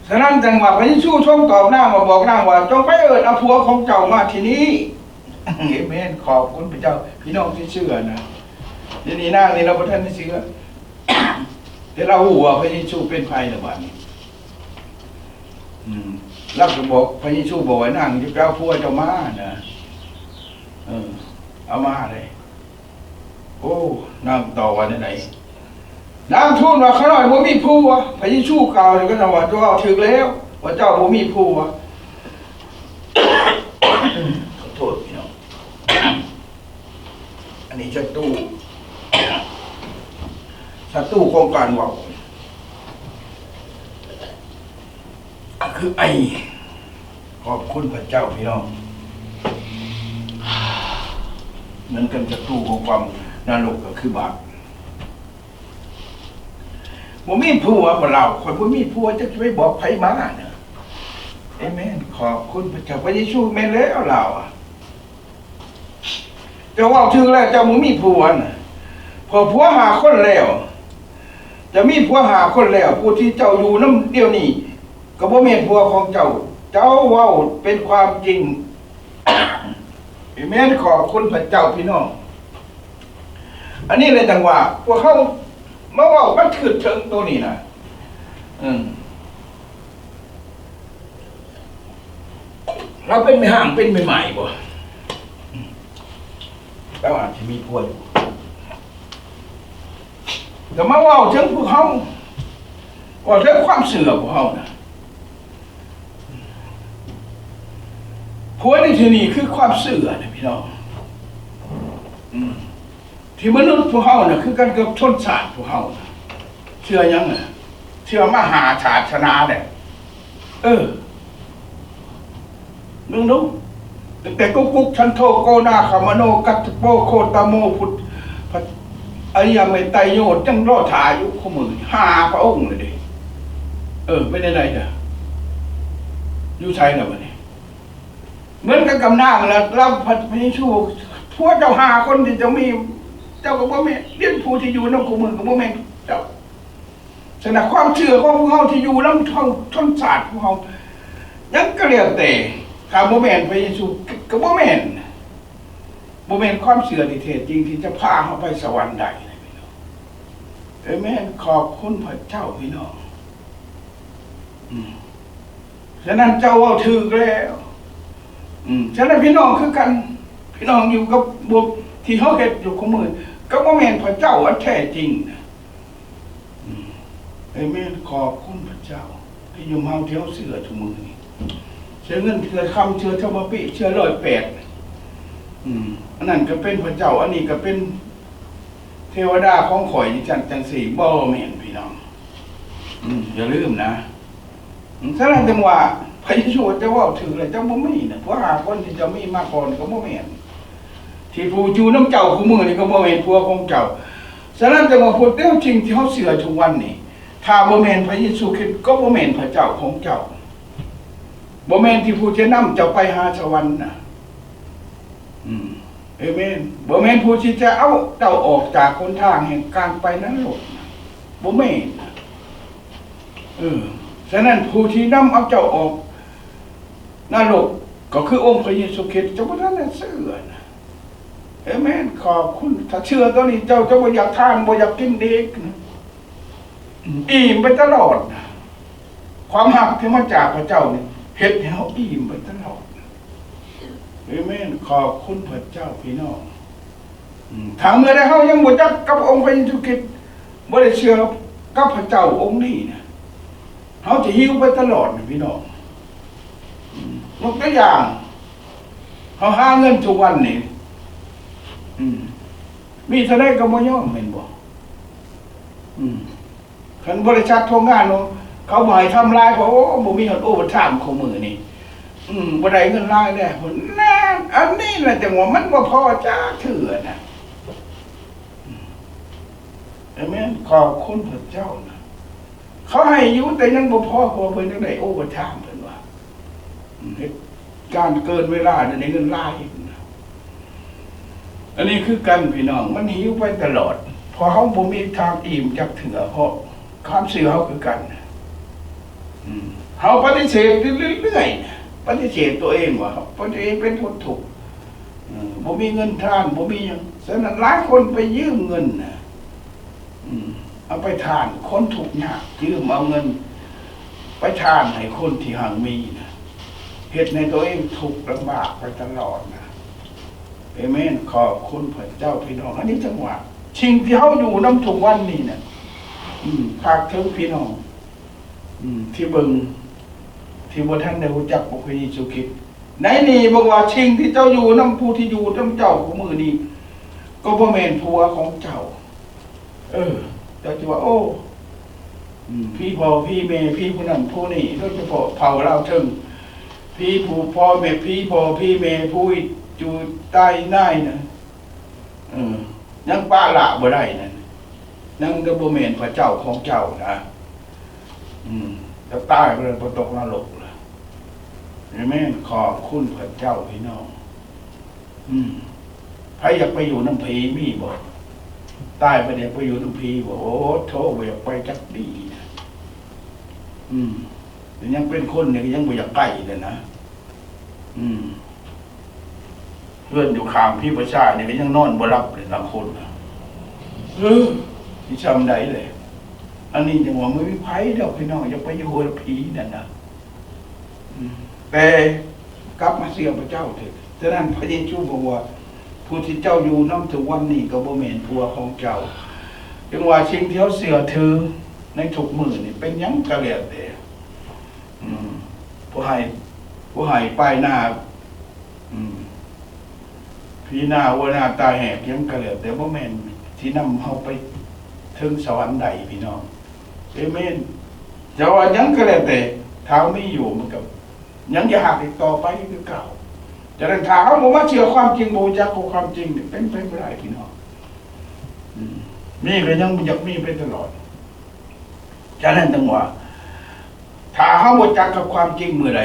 ສະນັ້ນຈັ່ງວ່າ ພະເຢຊູຊົງຕອບນາງວ່າ ບອກນາງວ່າ ຈົ່ງໄປເອີ້ນເອົາຜົວຂອງເຈົ້າມາທີ່ນີ້. ເອເມນ. ຂອບຄຸນພະເຈົ້າ. ພີ່ນ້ອງທີ່ເຊື່ອນະ, ດຽວນີ້ນາງນີ້ລາວບໍ່ທັນໄດ້ເຊື່ອ, ແຕ່ລາວຮູ້ວ່າພະເຢຊູເປັນໃຜແລ້ວບາດນີ້. ອືມ ລາວກໍບອກ, ພະເຢຊູບອກວ່າ ນາງຈະໄປເອົາຜົວເຈົ້າມານະ. ເອີ ເອົາມາເລີຍ. ໂອ້ ນາງຕອບວ່າແນວໃດ? ນາງທູນວ່າ ຂ້ານ້ອຍບໍ່ມີຜົວ. ພະເຢຊູກ່າວກັບນາງວ່າ ເຈົ້າເວົ້າຖືກແລ້ວ ວ່າເຈົ້າບໍ່ມີຜົວ. ຂໍໂທດພີ່ນ້ອງ, ອັນນີ້ສັດຕູ, ສັດຕູຂອງການເວົ້າ. ກໍຄືໄອ. ຂອບຄຸນພະເຈົ້າພີ່ນ້ອງ. ນັ້ນກໍຈະຕູ້ຂອງຄວາມນະລົກກໍຄືບາບ. ບໍ່ມີຜົວບໍ່ລາວ, ຂ້ອຍບໍ່ມີຜົວ, ຈັກຊິໄປບອກໃຜມານະ. ເອເມນ. ຂອບຄຸນພະເຈົ້າ. ພະເຢຊູແມ່ນແລ້ວລາວອະ. ເຈົ້າເວົ້າຖືກແລ້ວ, ເຈົ້າບໍ່ມີຜົວນະ, ເພາະຜົວຫ້າຄົນແລ້ວ, ເຈົ້າມີຜົວຫ້າຄົນແລ້ວ, ຜູ້ທີ່ເຈົ້າຢູ່ນຳດຽວນີ້ກໍບໍ່ແມ່ນຜົວຂອງເຈົ້າ. ເຈົ້າເວົ້າເປັນຄວາມຈິງ. ເອເມນ. ຂອບຄຸນພະເຈົ້າພີ່ນ້ອງ. ອັນນີ້ແຫຼະຈັ່ງວ່າພວກເຮົາມາເວົ້າ ມັນຄືເຖິງໂຕນີ້ນະ. ເອີ ລາວເປັນແມ່ຮ້າງ ເປັນແມ່ໝ້າຍບໍ່? ແຕ່ວ່າທີ່ມີຜົວຢູ່. ກໍມາເວົ້າເຖິງພວກເຮົາ, ເວົ້າເຖິງຄວາມເຊື່ອພວກເຮົານະ. ຜົວໃນທີ່ນີ້ຄືຄວາມເຊື່ອນະພີ່ນ້ອງ. ອືມ ທີ່ມະນຸດພວກເຮົານະ ຄືກັນກັບຊົນຊາດພວກເຮົານະ. ເຊື່ອຫຍັງນະ? ເຊື່ອມະຫາສາສະໜາແຫຼະ. ເອີ ເບິ່ງດູ, ຕັ້ງແຕ່ກຸກຸກສັນໂທໂກນາຄາມະໂນກັດໂປໂຄຕາໂມພຸດ ອະລິຍະເມດໄຕໂຍ ຍັງລໍຖ້າຢູ່ຄູ່ມື້ນີ້ ຫ້າພະອົງເລີຍເດ້. ເອີ ເປັນແນວໃດລະ? ຢູ່ໃສລະບັດນີ້? ເໝືອນກັບນາງລະ, ລາວພັດ ພະເຢຊູ, ຜົວເຈົ້າຫ້າຄົນທີ່ເຈົ້າມີ, ເຈົ້າກໍບໍ່ແມ່ນ, ດຽວນີ້ຜູ້ທີ່ຢູ່ນຳຄູ່ມື້ກໍບໍ່ແມ່ນເຈົ້າ. ສະນັ້ນ ຄວາມເຊື່ອຂອງພວກເຮົາທີ່ຢູ່ນຳເຮົາ ຊົນຊາດພວກເຮົາ ຫຍັງກໍແລ້ວແຕ່, ຖ້າບໍ່ແມ່ນພະເຢຊູ ກໍ ກໍບໍ່ແມ່ນ, ບໍ່ແມ່ນຄວາມເຊື່ອທີ່ແທ້ຈິງທີ່ຈະພາເຮົາໄປສະຫວັນໄດ້ນະພີ່ນ້ອງ. ເອເມນ. ຂອບຄຸນພະເຈົ້າພີ່ນ້ອງ. ອືມ ສະນັ້ນເຈົ້າເວົ້າຖືກແລ້ວ. ອືມ ສະນັ້ນພີ່ນ້ອງຄືກັນ, ພີ່ນ້ອງຢູ່ກັບ ທີ່ເຮົາເຮັດຢູ່ຄູ່ມື້ ກໍບໍ່ແມ່ນພະເຈົ້າອັນແທ້ຈິງນະ. ອືມ ເອເມນ. ຂອບຄຸນພະເຈົ້າທີ່ຢູ່ເຮົາ ທີ່ເຮົາເຊື່ອທຸກມື້ນີ້, ເຊື່ອເງິນ ເຊື່ອຄຳ ເຊື່ອທຳມະປິ ເຊື່ອຮ້ອຍແປດ. ອືມ ອັນນັ້ນກໍເປັນພະເຈົ້າ, ອັນນີ້ກໍເປັນເທວະດາຂອງຂ້ອຍ ຈັ່ງຊັ້ນຈັ່ງຊີ້. ບໍ່ແມ່ນພີ່ນ້ອງ. ອືມ ຢ່າລືມນະ. ອືມ ສະນັ້ນຈຶ່ງວ່າ ພະເຢຊູຈະເວົ້າຖືກແລ້ວ, ເຈົ້າບໍ່ມີນະ, ຜົວຫ້າຄົນທີ່ເຈົ້າມີມາກ່ອນກໍບໍ່ແມ່ນ, ທີ່ຜູ້ຢູ່ນຳເຈົ້າຄູ່ມື້ນີ້ກໍບໍ່ແມ່ນຜົວຂອງເຈົ້າ. ສະນັ້ນຈຶ່ງວ່າ ພວກແນວຈິງທີ່ເຮົາເຊື່ອທຸກວັນນີ້ ຖ້າບໍ່ແມ່ນພະເຢຊູຄຣິດ ກໍບໍ່ແມ່ນພະເຈົ້າຂອງເຈົ້າ, ບໍ່ແມ່ນທີ່ຜູ້ຈະນຳເຈົ້າໄປຫາສະຫວັນນະ. ອືມ ເອເມນ. ບໍ່ແມ່ນຜູ້ທີ່ຈະເອົາເຈົ້າອອກຈາກຫົນທາງແຫ່ງການໄປນະລົກນະ, ບໍ່ແມ່ນນະ. ເອີ ສະນັ້ນ ຜູ້ທີ່ນຳເອົາເຈົ້າອອກນະລົກ ກໍຄືອົງພະເຢຊູຄຣິດ. ເຈົ້າບໍ່ທັນໄດ້ເຊື່ອນະ. ເອເມນ. ຂອບຄຸນ. ຖ້າເຊື່ອຕອນນີ້ ເຈົ້າຈະບໍ່ຢາກທານ ບໍ່ຢາກກິນອີກນະ, ອີ່ມໄປຕະຫຼອດນະ. ຄວາມຮັກທີ່ມາຈາກພະເຈົ້ານີ້ ເຮັດໃຫ້ເຮົາອີ່ມໄປຕະຫຼອດ. ເອເມນ. ຂອບຄຸນພະເຈົ້າ ພີ່ນ້ອງ. ອືມ ຖ້າເມື່ອໃດເຮົາຍັງບໍ່ຈັກກັບອົງພະເຢຊູຄຣິດ, ບໍ່ໄດ້ເຊື່ອກັບພະເຈົ້າອົງນີ້ນະ, ເຮົາຈະຫິວໄປຕະຫຼອດນະ ພີ່ນ້ອງ. ອືມ ຍົກຕົວຢ່າງ, ເຮົາຫາເງິນທຸກວັນນີ້ ອືມ ມີເທົ່າໃດກໍບໍ່ຍອມ ແມ່ນບໍ່? ອືມ ຄັນບໍລິສັດໂຮງງານເນາະ ເຂົາບໍ່ໃຫ້ທຳຫຼາຍ ເພາະ ໂອ້ ບໍ່ມີຮອດໂອເວີທາມຄູ່ມື້ນີ້. ອືມ ບໍ່ໄດ້ເງິນຫຼາຍແດ່. ນັ້ນ ອັນນີ້ລະຈັ່ງວ່າມັນບໍ່ພໍຈັກເທື່ອນະ. ອືມ ອາເມນ. ຂອບຄຸນພະເຈົ້ານະ. ເຂົາໃຫ້ຢູ່ ແຕ່ຍັງບໍ່ພໍ ເພາະວ່າເພິ່ນຍັງໄດ້ໂອເວີທາມ ເພິ່ນວ່າ. ເຮັດການເກີນເວລາໄດ້ເງິນຫຼາຍ. ອັນນີ້ຄືກັນພີ່ນ້ອງ, ມັນຫິວໄປຕະຫຼອດ, ເພາະເຮົາບໍ່ມີທາງອີ່ມຈັກເທື່ອ, ເພາະຄວາມເຊື່ອເຮົາຄືກັນ. ອືມ ເຮົາປະຕິເສດຢູ່ເລື້ອຍໆ, ປະຕິເສດຕົວເອງວ່າຕົວເອງເປັນຄົນທຸກ, ເອີ ບໍ່ມີເງິນທານ ບໍ່ມີຫຍັງ. ສະນັ້ນຫຼາຍຄົນໄປຢືມເງິນນະ ອືມ ເອົາໄປທານຄົນທຸກຍາກ, ຢືມເອົາເງິນໄປທານໃຫ້ຄົນທີ່ຮັ່ງມີນະ, ເຮັດໃຫ້ຕົວເອງທຸກລຳບາກໄປຕະຫຼອດນະ. ເອເມນ. ຂອບຄຸນພະເຈົ້າ ພີ່ນ້ອງ. ອັນນີ້ຈັ່ງວ່າ ສິ່ງທີ່ເຮົາຢູ່ນຳທຸກວັນນີ້ນະ ອືມ ຝາກເຖິງພີ່ນ້ອງ ອືມ ທີ່ເບິ່ງ ທີ່ບໍ່ທັນໄດ້ຮູ້ຈັກພະເຢຊູຄຣິດ. ໃນນີ້ບອກວ່າ ສິ່ງທີ່ເຈົ້າຢູ່ນຳຜູ້ທີ່ຢູ່ນຳເຈົ້າຄູ່ມື້ນີ້ ກໍບໍ່ແມ່ນຜົວຂອງເຈົ້າ. ເອີ ເຈົ້າຈະວ່າ ໂອ້ ອືມ ຜີພໍ່ຜີແມ່ ຜີຜູ້ນັ້ນຜູ້ນີ້ ໂດຍສະເພາະເຜົ່າລາວເທິງ ຜີຜູ້ພໍ່ແມ່ ຜີພໍ່ຜີແມ່ ຜູ້ຢູ່ໃຕ້ນາຍນະ ເອີ ຍັງປະລະບໍ່ໄດ້ນັ້ນ ຍັງກໍບໍ່ແມ່ນພະເຈົ້າຂອງເຈົ້ານະ. ອືມ ຈະຕາຍໄປແລ້ວ ໄປຕົກນະລົກລະ. ເອເມນ. ຂອບຄຸນພະເຈົ້າ ພີ່ນ້ອງ. ອືມ ໃຜຢາກໄປຢູ່ນຳຜີມີບໍ່? ຕາຍໄປແລ້ວໄປຢູ່ນຳຜີບໍ່? ໂອ້ໂທ້ ບໍ່ຢາກໄປຈັກດີ້ນະ. ອືມ ແຕ່ຍັງເປັນຄົນນີ້ກໍຍັງບໍ່ຢາກໄປເລີຍນະ. ອືມ ເຮືອນຢູ່ຂ້າງຜີປະສາດນີ້ກໍຍັງນອນບໍ່ຫຼັບເລີຍ ລາງຄົນນະ. ເອີ ຊິຊ່ຳໃດແຫຼະ? ອັນນີ້ຈັ່ງວ່າ ບໍ່ມີໃຜດອກ ພີ່ນ້ອງ ຢາກໄປຢູ່ກັບຜີນັ້ນນະ. ອືມ ແຕ່ກັບມາເຊື່ອພະເຈົ້າເຖິດ. ສະນັ້ນພະເຢຊູບອກວ່າ ຜູ້ທີ່ເຈົ້າຢູ່ນຳທຸກວັນນີ້ກໍບໍ່ແມ່ນຜົວຂອງເຈົ້າ. ຈຶ່ງວ່າສິ່ງທີ່ເຮົາເຊື່ອຖືໃນທຸກມື້ນີ້ ເປັນຫຍັງກໍແລ້ວແຕ່ ອືມ ຜູ້ໃຫ້ ຜູ້ໃຫ້ປາຍໜ້າ ອືມ ຜີໜ້າ ຫົວໜ້າຕາແຫກ ຫຍັງກໍແລ້ວແຕ່ ບໍ່ແມ່ນຊິນຳເຮົາໄປເຖິງສະຫວັນໃດ ພີ່ນ້ອງ. ເອເມນ. ຈະວ່າຫຍັງກໍແລ້ວແຕ່ ຖ້າເຮົາມີຢູ່ ມັນກໍຍັງຢາກອີກຕໍ່ໄປຄືເກົ່າ. ຈະນັ້ນ ຖ້າເຮົາບໍ່ມາເຊື່ອຄວາມຈິງ ບໍ່ຮູ້ຈັກຄວາມຈິງນີ້ ເປັນໄປບໍ່ໄດ້ ພີ່ນ້ອງ. ອືມ ມີກໍຍັງຢາກມີໄປຕະຫຼອດ. ຈະນັ້ນ ຈັ່ງວ່າ ຖ້າເຮົາບໍ່ຈັກກັບຄວາມຈິງມື້ໃດ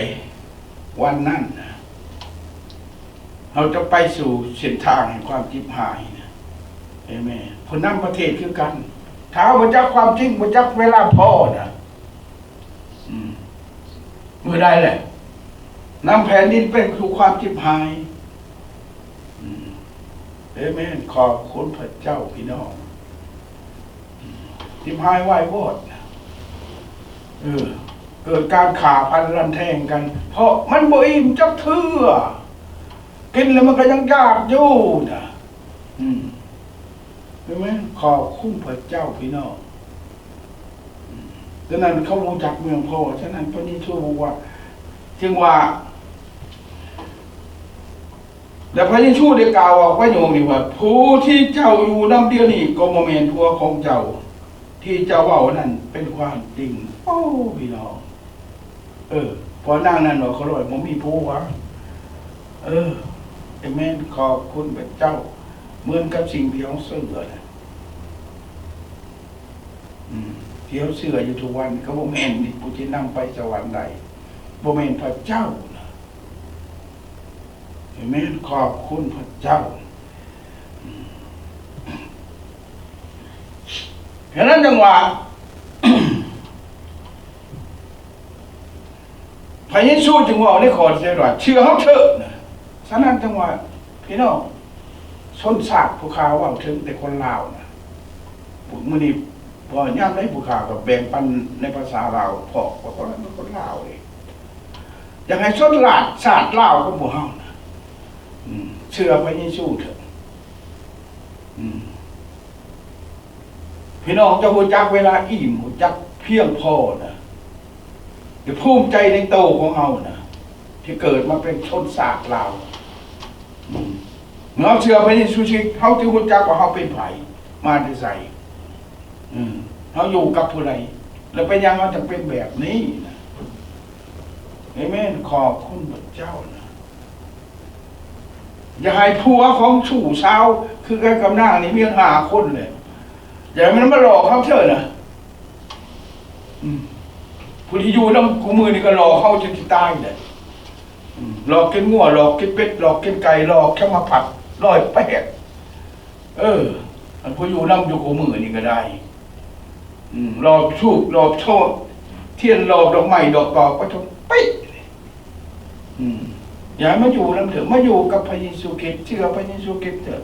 ວັນນັ້ນນະ ເຮົາຈະໄປສູ່ເສັ້ນທາງແຫ່ງຄວາມຈິບຫາຍນະ. ເອເມນ. ຜູ້ນຳປະເທດຄືກັນ ຖ້າເຮົາບໍ່ຈັກຄວາມຈິງ ບໍ່ຈັກເວລາພໍນະ ອືມ ມື້ໃດແຫຼະ ນຳແຜ່ນດິນໄປສູ່ຄວາມຈິບຫາຍ. ອືມ ເອເມນ. ຂອບຄຸນພະເຈົ້າ ພີ່ນ້ອງ. ອືມ ຈິບຫາຍວາຍວອດ ເອີ ເກີດການຂ້າຟັນລັນແທງກັນ ເພາະມັນບໍ່ອີ່ມຈັກເທື່ອ ກິນແລ້ວມັນກໍຍັງຢາກຢູ່ນະ. ອືມ ເຫັນໄໝ? ຂອບຄຸນພະເຈົ້າ ພີ່ນ້ອງ. ອືມ ສະນັ້ນ ເຂົາຮູ້ຈັກເມືອງພໍ. ສະນັ້ນ ພະເຢຊູບອກວ່າ ຈຶ່ງວ່າ ແລະ ພະເຢຊູໄດ້ກ່າວອອກປະໂຫຍກນີ້ວ່າ ຜູ້ທີ່ເຈົ້າຢູ່ນຳດຽວນີ້ກໍບໍ່ແມ່ນຜົວຂອງເຈົ້າ ທີ່ເຈົ້າເວົ້ານັ້ນເປັນຄວາມຈິງ. ໂອ້ ພີ່ນ້ອງ ເອີ ເພາະນາງນັ້ນວ່າ ຂ້ອຍບໍ່ມີຜົວ. ເອີ ເອເມນ. ຂອບຄຸນພະເຈົ້າ. ເໝືອນກັບສິ່ງທີ່ເຮົາເຊື່ອນະ ອືມ ທີ່ເຮົາເຊື່ອຢູ່ທຸກວັນ ກໍບໍ່ແມ່ນຜູ້ທີ່ນຳໄປສະຫວັນໄດ້ ບໍ່ແມ່ນພະເຈົ້ານະ. ເອເມນ. ຂອບຄຸນພະເຈົ້າ. ອືມ ສະນັ້ນຈັ່ງວ່າ ພະເຢຊູຈຶ່ງເວົ້າໃນຂໍ້ທີ່ວ່າ ເຊື່ອເຮົາເທີະນະ. ສະນັ້ນຈັ່ງວ່າ ພີ່ນ້ອງ ຊົນຊາດຜູ້ຂ້າເວົ້າເຖິງແຕ່ຄົນລາວນະ ມື້ນີ້ ເພາະຍາມໃດຜູ້ຂ້າກໍແບ່ງປັນໃນພາສາລາວ ເພາະວ່າຄົນນັ້ນເປັນຄົນລາວເດ້. ຢາກໃຫ້ຊົນລາດ ຊາດລາວຂອງພວກເຮົານະ ອືມ ເຊື່ອພະເຢຊູເຖາະ. ອືມ ພີ່ນ້ອງຈະຮູ້ຈັກເວລາອີ່ມ ຮູ້ຈັກພຽງພໍນະ ຈະພູມໃຈໃນໂຕຂອງເຮົານະ ທີ່ເກີດມາເປັນຊົນຊາດລາວ. ອືມ ເມື່ອເຮົາເຊື່ອພະເຢຊູຄຣິດ ເຮົາຈະຮູ້ຈັກວ່າເຮົາເປັນໃຜ ມາແຕ່ໃສ. ອືມ ເຮົາຢູ່ກັບຜູ້ໃດ ແລະ ເປັນຫຍັງເຮົາຈຶ່ງເປັນແບບນີ້ນະ. ເອເມນ. ຂອບຄຸນພະເຈົ້ານະ. ຢ່າໃຫ້ຜົວຂອງຊູ້ສາວຄືກັນກັບນາງນີ້ ມີຫ້າຄົນເລີຍ. ຢ່າໃຫ້ມັນມາຫຼອກເຮົາເທື່ອນະ. ອືມ ຜູ້ທີ່ຢູ່ນຳຄູ່ມື້ນີ້ກໍຫຼອກເຮົາຈົນຊິຕາຍແຫຼະ. ອືມ ຫຼອກກິນງົວ ຫຼອກກິນເປັດ ຫຼອກກິນໄກ່ ຫຼອກສາມະພັດ ຮ້ອຍແປດ. ເອີ ອັນຜູ້ຢູ່ນຳຢູ່ຄູ່ມື້ນີ້ກໍໄດ້. ອືມ ຫຼອກທູບ ຫຼອກໂທ ທຽນ ຫຼອກດອກໄມ້ ດອກຕອກ ປະໂທ ປິ. ອືມ ຢ່າໃຫ້ມາຢູ່ນຳເຖີ້ ມາຢູ່ກັບພະເຢຊູຄຣິດ ເຊື່ອພະເຢຊູຄຣິດເຖີ້.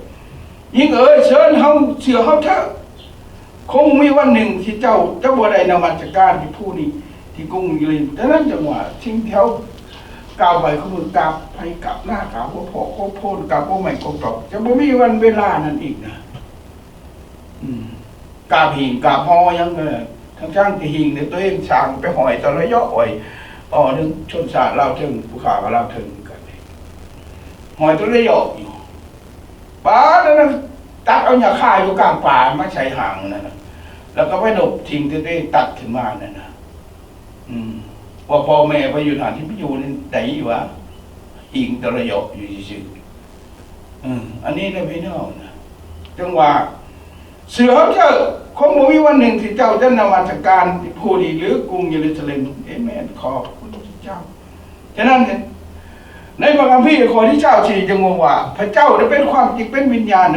ຍິງເອີຍ ເຊີນເຮົາ ເຊື່ອເຮົາເຖີ້. ຄົງມີວັນໜຶ່ງທີ່ເຈົ້າຈະບໍ່ໄດ້ນະມັດສະການທີ່ຜູ້ນີ້ ທີ່ກຸງເຢຣູຊາເລັມ. ດັ່ງນັ້ນຈັ່ງວ່າ ສິ່ງທີ່ເຮົາກ່າວໄປຄືກາບໄພກາບນາ ກາບຫົວເພາະຫົວໂພນ ກາບຫົວໄມ້ກົກຕອກ ຈະບໍ່ມີວັນເວລານັ້ນອີກນະ. ອືມ ກາບຫີງກາບຫໍ່ຫຍັງ ເອີ ທັງໆທີ່ຫີງນີ້ຕົວເອງສ້າງໄປຫ້ອຍຕະລະເຍາະ ຫ້ອຍ ອໍ ເຖິງຊົນຊາດລາວເຖິງ ຜູ້ຂ້າກໍລາວເຖິງຄືກັນ ຫ້ອຍຕະລະເຍາະຢູ່. ປາດນັ້ນນະ ຕັດເອົາຫຍ້າຄາຢູ່ກາງປ່າມາໃສ່ຫາງນັ້ນນະ ແລ້ວກໍໄປນົບສິ່ງທີ່ຕົວເອງຕັດຂຶ້ນມານັ້ນນະ. ອືມ ວ່າພໍ່ແມ່ໄປຢູ່ນັ້ນ ຊິໄປຢູ່ໃນໃດວະ ອີງຕະລະເຍາະຢູ່ຊື່ໆ. ເອີ ອັນນີ້ນະພີ່ນ້ອງນະ ຈັ່ງວ່າ ເຊື່ອເຖາະ ຄົງບໍ່ມີວັນໜຶ່ງທີ່ເຈົ້າຈະນະມັດສະການຜູ້ນີ້ ຫຼື ກຸງເຢຣູຊາເລັມ. ເອເມນ. ຂອບຄຸນພະເຈົ້າ. ສະນັ້ນ ໃນພະຄຳພີຂໍ້ທີຊາວສີ່ຈຶ່ງບອກວ່າ ພະເຈົ້າໄດ້ເປັນຄວາມຈິງ ເປັນວິນຍານ.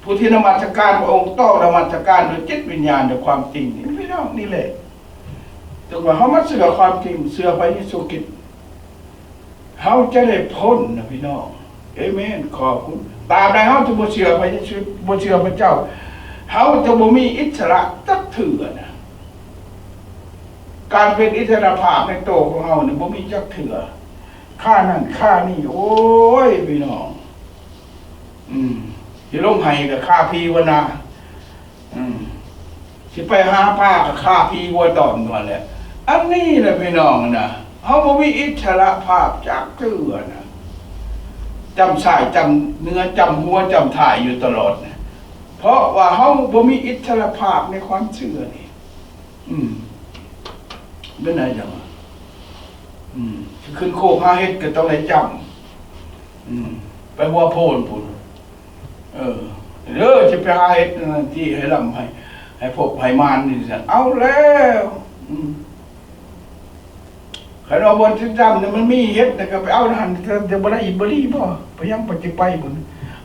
ຜູ້ທີ່ນະມັດສະການພະອົງຕ້ອງນະມັດສະການດ້ວຍຈິດວິນຍານ ດ້ວຍຄວາມຈິງ. ນີ້ພີ່ນ້ອງ ນີ້ແຫຼະ ຈັ່ງວ່າເຮົາມາເຊື່ອຄວາມຈິງ ເຊື່ອພະເຢຊູຄຣິດ ເຮົາຈະໄດ້ພົ້ນນະພີ່ນ້ອງ. ເອເມນ. ຂອບຄຸນ. ຕາບໃດເຮົາຈະບໍ່ເຊື່ອພະເຢຊູ ບໍ່ເຊື່ອພະເຈົ້າ ເຮົາຈະບໍ່ມີອິດສະຫຼະຈັກເທື່ອນະ. ການເປັນອິດສະຫຼະພາບໃນໂຕຂອງເຮົານີ້ບໍ່ມີຈັກເທື່ອ. ຄ່ານັ້ນຄ່ານີ້ ໂອ້ຍ ພີ່ນ້ອງ ອືມ ຊິລົງໄຮ່ກໍຄ່າຜີກວ່ານາ ອືມ ຊິໄປຫາປາກໍຄ່າຜີກວ່າຕອນວ່າແຫຼະ. ອັນນີ້ແຫຼະພີ່ນ້ອງນະ ເຮົາບໍ່ມີອິດສະຫຼະພາບຈັກເທື່ອນະ ຈ້ຳຊ້າຍຈ້ຳເໜືອ ຈ້ຳຫົວຈ້ຳທ້າຍຢູ່ຕະຫຼອດນະ ເພາະວ່າເຮົາບໍ່ມີອິດສະຫຼະພາບໃນຄວາມເຊື່ອນີ້. ອືມ ເປັນໄດຈັ່ງວ່າ ອືມ ຊິຂຶ້ນໂຄກຫາເຫັດກໍຕ້ອງໄດ້ຈ້ຳ ອືມ ໄປຫົວໂພນພຸ້ນ ເອີ ເດີ ຊິໄປຫາເຫັດນັ້ນທີ່ໃຫ້ລ່ຳໃຫ້ ໃຫ້ພົບໃຫ້ໝານນີ້ຊັ້ນ ເອົາແລ້ວ ອືມ ຄັນວ່າບ່ອນຊິຈ້ຳນີ້ມັນມີເຫັດນີ້ກໍໄປເອົາຫັ້ນ ຈະບໍ່ໄດ້ອີກບໍ່ດີບໍ່? ໄປຫຍັງ ໄປ ຊິໄປບຸນ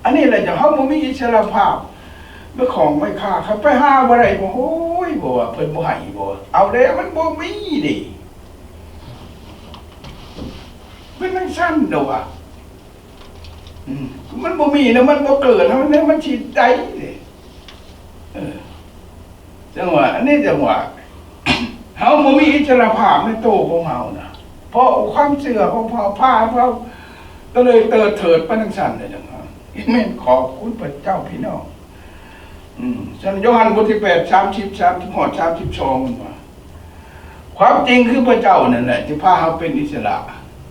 ອັນນີ້ແຫຼະ ເຈົ້າ ເຮົາບໍ່ມີອິດສະຫຼະພາບ ແມ່ຂອງແມ່ຄ້າ ຄັນໄປຫາບໍ່ໄດ້ ໂອ້ຍ ບໍ່ວ່າເພິ່ນບໍ່ໃຫ້ບໍ່? ເອົາແລ້ວ ມັນບໍ່ມີເດ້ ເປັນຈັ່ງຊັ້ນເດ້ວ່າ ອືມ ມັນບໍ່ມີແລ້ວ ມັນບໍ່ເກີດ ແລ້ວມັນຊິໄດ້ເດ້ ເອີ ຈັ່ງວ່າ ອັນນີ້ຈັ່ງວ່າ ເຮົາບໍ່ມີອິດສະຫຼະພາບໃນໂຕຂອງເຮົານະ ເພາະຄວາມເຊື່ອຂອງເຮົາພາເຮົາ ກໍເລີຍເຕີດເຖີດໄປຈັ່ງຊັ້ນເດ້ ຈັ່ງວ່າ ເອເມນ. ຂອບຄຸນພະເຈົ້າ ພີ່ນ້ອງ. ອືມ ຊັ້ນ ໂຢຮັນບົດທີແປດ ສາມສິບ ສາມສິບ ຮອດ ສາມສິບສອງ ມັນວ່າ ຄວາມຈິງຄືພະເຈົ້ານັ້ນແຫຼະ ທີ່ພາເຮົາເປັນອິດສະຫຼະ.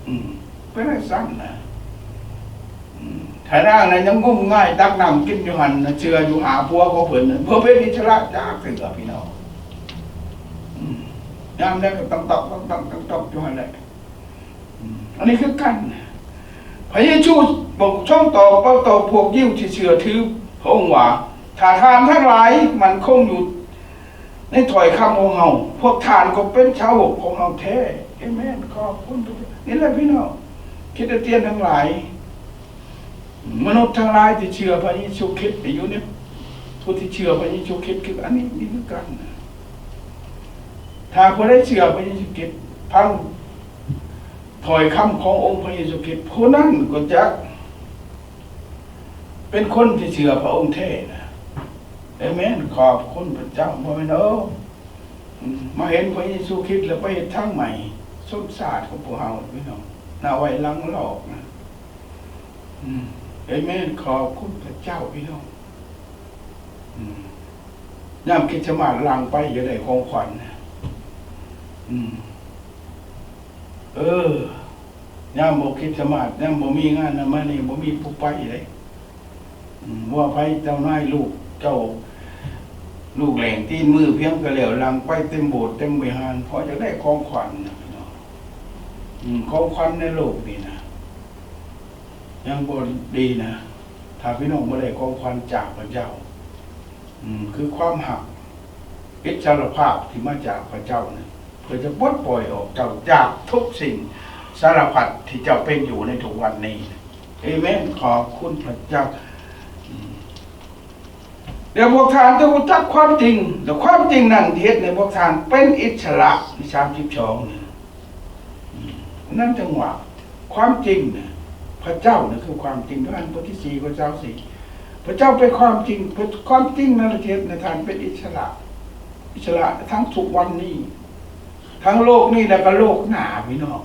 ອືມ ເປັນຈັ່ງຊັ້ນນະ. ອືມ ຖ້ານາງນັ້ນຍັງງມງາຍຕັກນ້ຳກິນຢູ່ຫັ້ນນະ ເຊື່ອຢູ່ຫາຜົວຂອງເພິ່ນນະ ບໍ່ເປັນອິດສະຫຼະຈັກເທື່ອ ພີ່ນ້ອງ. ອືມ ຍາມໃດກໍຕ້ອງຕອກ ຕ້ອງຕອກ ຕ້ອງຕອກຢູ່ຫັ້ນແຫຼະ. ອືມ ອັນນີ້ຄືກັນ ພະເຢຊູບອກ ຊົງຕອບ ເວົ້າຕໍ່ພວກຢິວທີ່ເຊື່ອຖືພະອົງວ່າ ຖ້າທ່ານທັງຫຼາຍໝັ້ນຄົງຢູ່ໃນຖ້ອຍຄຳຂອງເຮົາ ພວກທ່ານກໍເປັນສາວົກຂອງເຮົາແທ້. ເອເມນ. ຂອບຄຸນພະເຈົ້າ. ນີ້ແຫຼະພີ່ນ້ອງ ຄຣິສຕຽນທັງຫຼາຍ ມະນຸດທັງຫຼາຍທີ່ເຊື່ອພະເຢຊູຄຣິດ ຢູ່ໃນຜູ້ທີ່ເຊື່ອພະເຢຊູຄຣິດ ຄືອັນນີ້ ນີ້ຄືກັນ. ຖ້າຜູ້ໃດເຊື່ອພະເຢຊູຄຣິດ ຟັງ ຖ້ອຍຄຳຂອງອົງພະເຢຊູຄຣິດ ຜູ້ນັ້ນກໍຈະເປັນຄົນທີ່ເຊື່ອພະອົງແທ້ນະ. ເອເມນ. ຂອບຄຸນພະເຈົ້າ. ບໍ່ແມ່ນເອີ ອືມ ມາເຫັນພະເຢຊູຄຣິດແລ້ວໄປເຮັດທາງໃໝ່ຊົນຊາດຂອງພວກເຮົາ ພີ່ນ້ອງ ໜ້າໄວ້ຫຼັງລອກນະ. ອືມ ເອເມນ. ຂອບຄຸນພະເຈົ້າ ພີ່ນ້ອງ. ອືມ ຍາມຄຣິດສະມາດຫຼັ່ງໄປ ຢາກໄດ້ຂອງຂວັນນະ. ອືມ ເອີ ຍາມບໍ່ຄຣິດສະມາດ ຍາມບໍ່ມີງານນັ້ນມານີ້ ບໍ່ມີຜູ້ໄປເດ້. ອືມ ວ່າໄປເຈົ້ານາຍລູກເຈົ້າ ລູກແຫຼງຕີນມືພຽງກໍແລ້ວ ຫຼັ່ງໄປເຕັມໂບດເຕັມວິຫານ ເພາະຢາກໄດ້ຂອງຂວັນນະ ພີ່ນ້ອງ. ອືມ ຂອງຂວັນໃນໂລກນີ້ນະ ຍັງບໍ່ດີນະ ຖ້າພີ່ນ້ອງບໍ່ໄດ້ຂອງຂວັນຈາກພະເຈົ້າ. ອືມ ຄືຄວາມຮັກ ອິດສະຫຼະພາບທີ່ມາຈາກພະເຈົ້ານັ້ນ ເພື່ອຈະປົດປ່ອຍອອກເຈົ້າຈາກທຸກສິ່ງສາລະພັດທີ່ເຈົ້າເປັນຢູ່ໃນທຸກວັນນີ້. ເອເມນ. ຂອບຄຸນພະເຈົ້າ. ອືມ ແລ້ວພວກທ່ານຈະຮູ້ຈັກຄວາມຈິງ ແລະ ຄວາມຈິງນັ້ນເຮັດໃຫ້ພວກທ່ານເປັນອິດສະຫຼະ. ໃນສາມສິບສອງນີ້ ອືມ ນັ້ນຈັ່ງວ່າ ຄວາມຈິງນະ ພະເຈົ້ານັ້ນຄືຄວາມຈິງ. ໂຢຮານບົດທີສີ່ ຂໍ້ຊາວສີ່ ພະເຈົ້າເປັນຄວາມຈິງ, ຄວາມຈິງນັ້ນລະເຮັດໃຫ້ທ່ານເປັນອິດສະຫຼະ, ອິດສະຫຼະທັງທຸກວັນນີ້. ທັງໂລກນີ້ ແລະກໍໂລກໜ້າ ພີ່ນ້ອງ.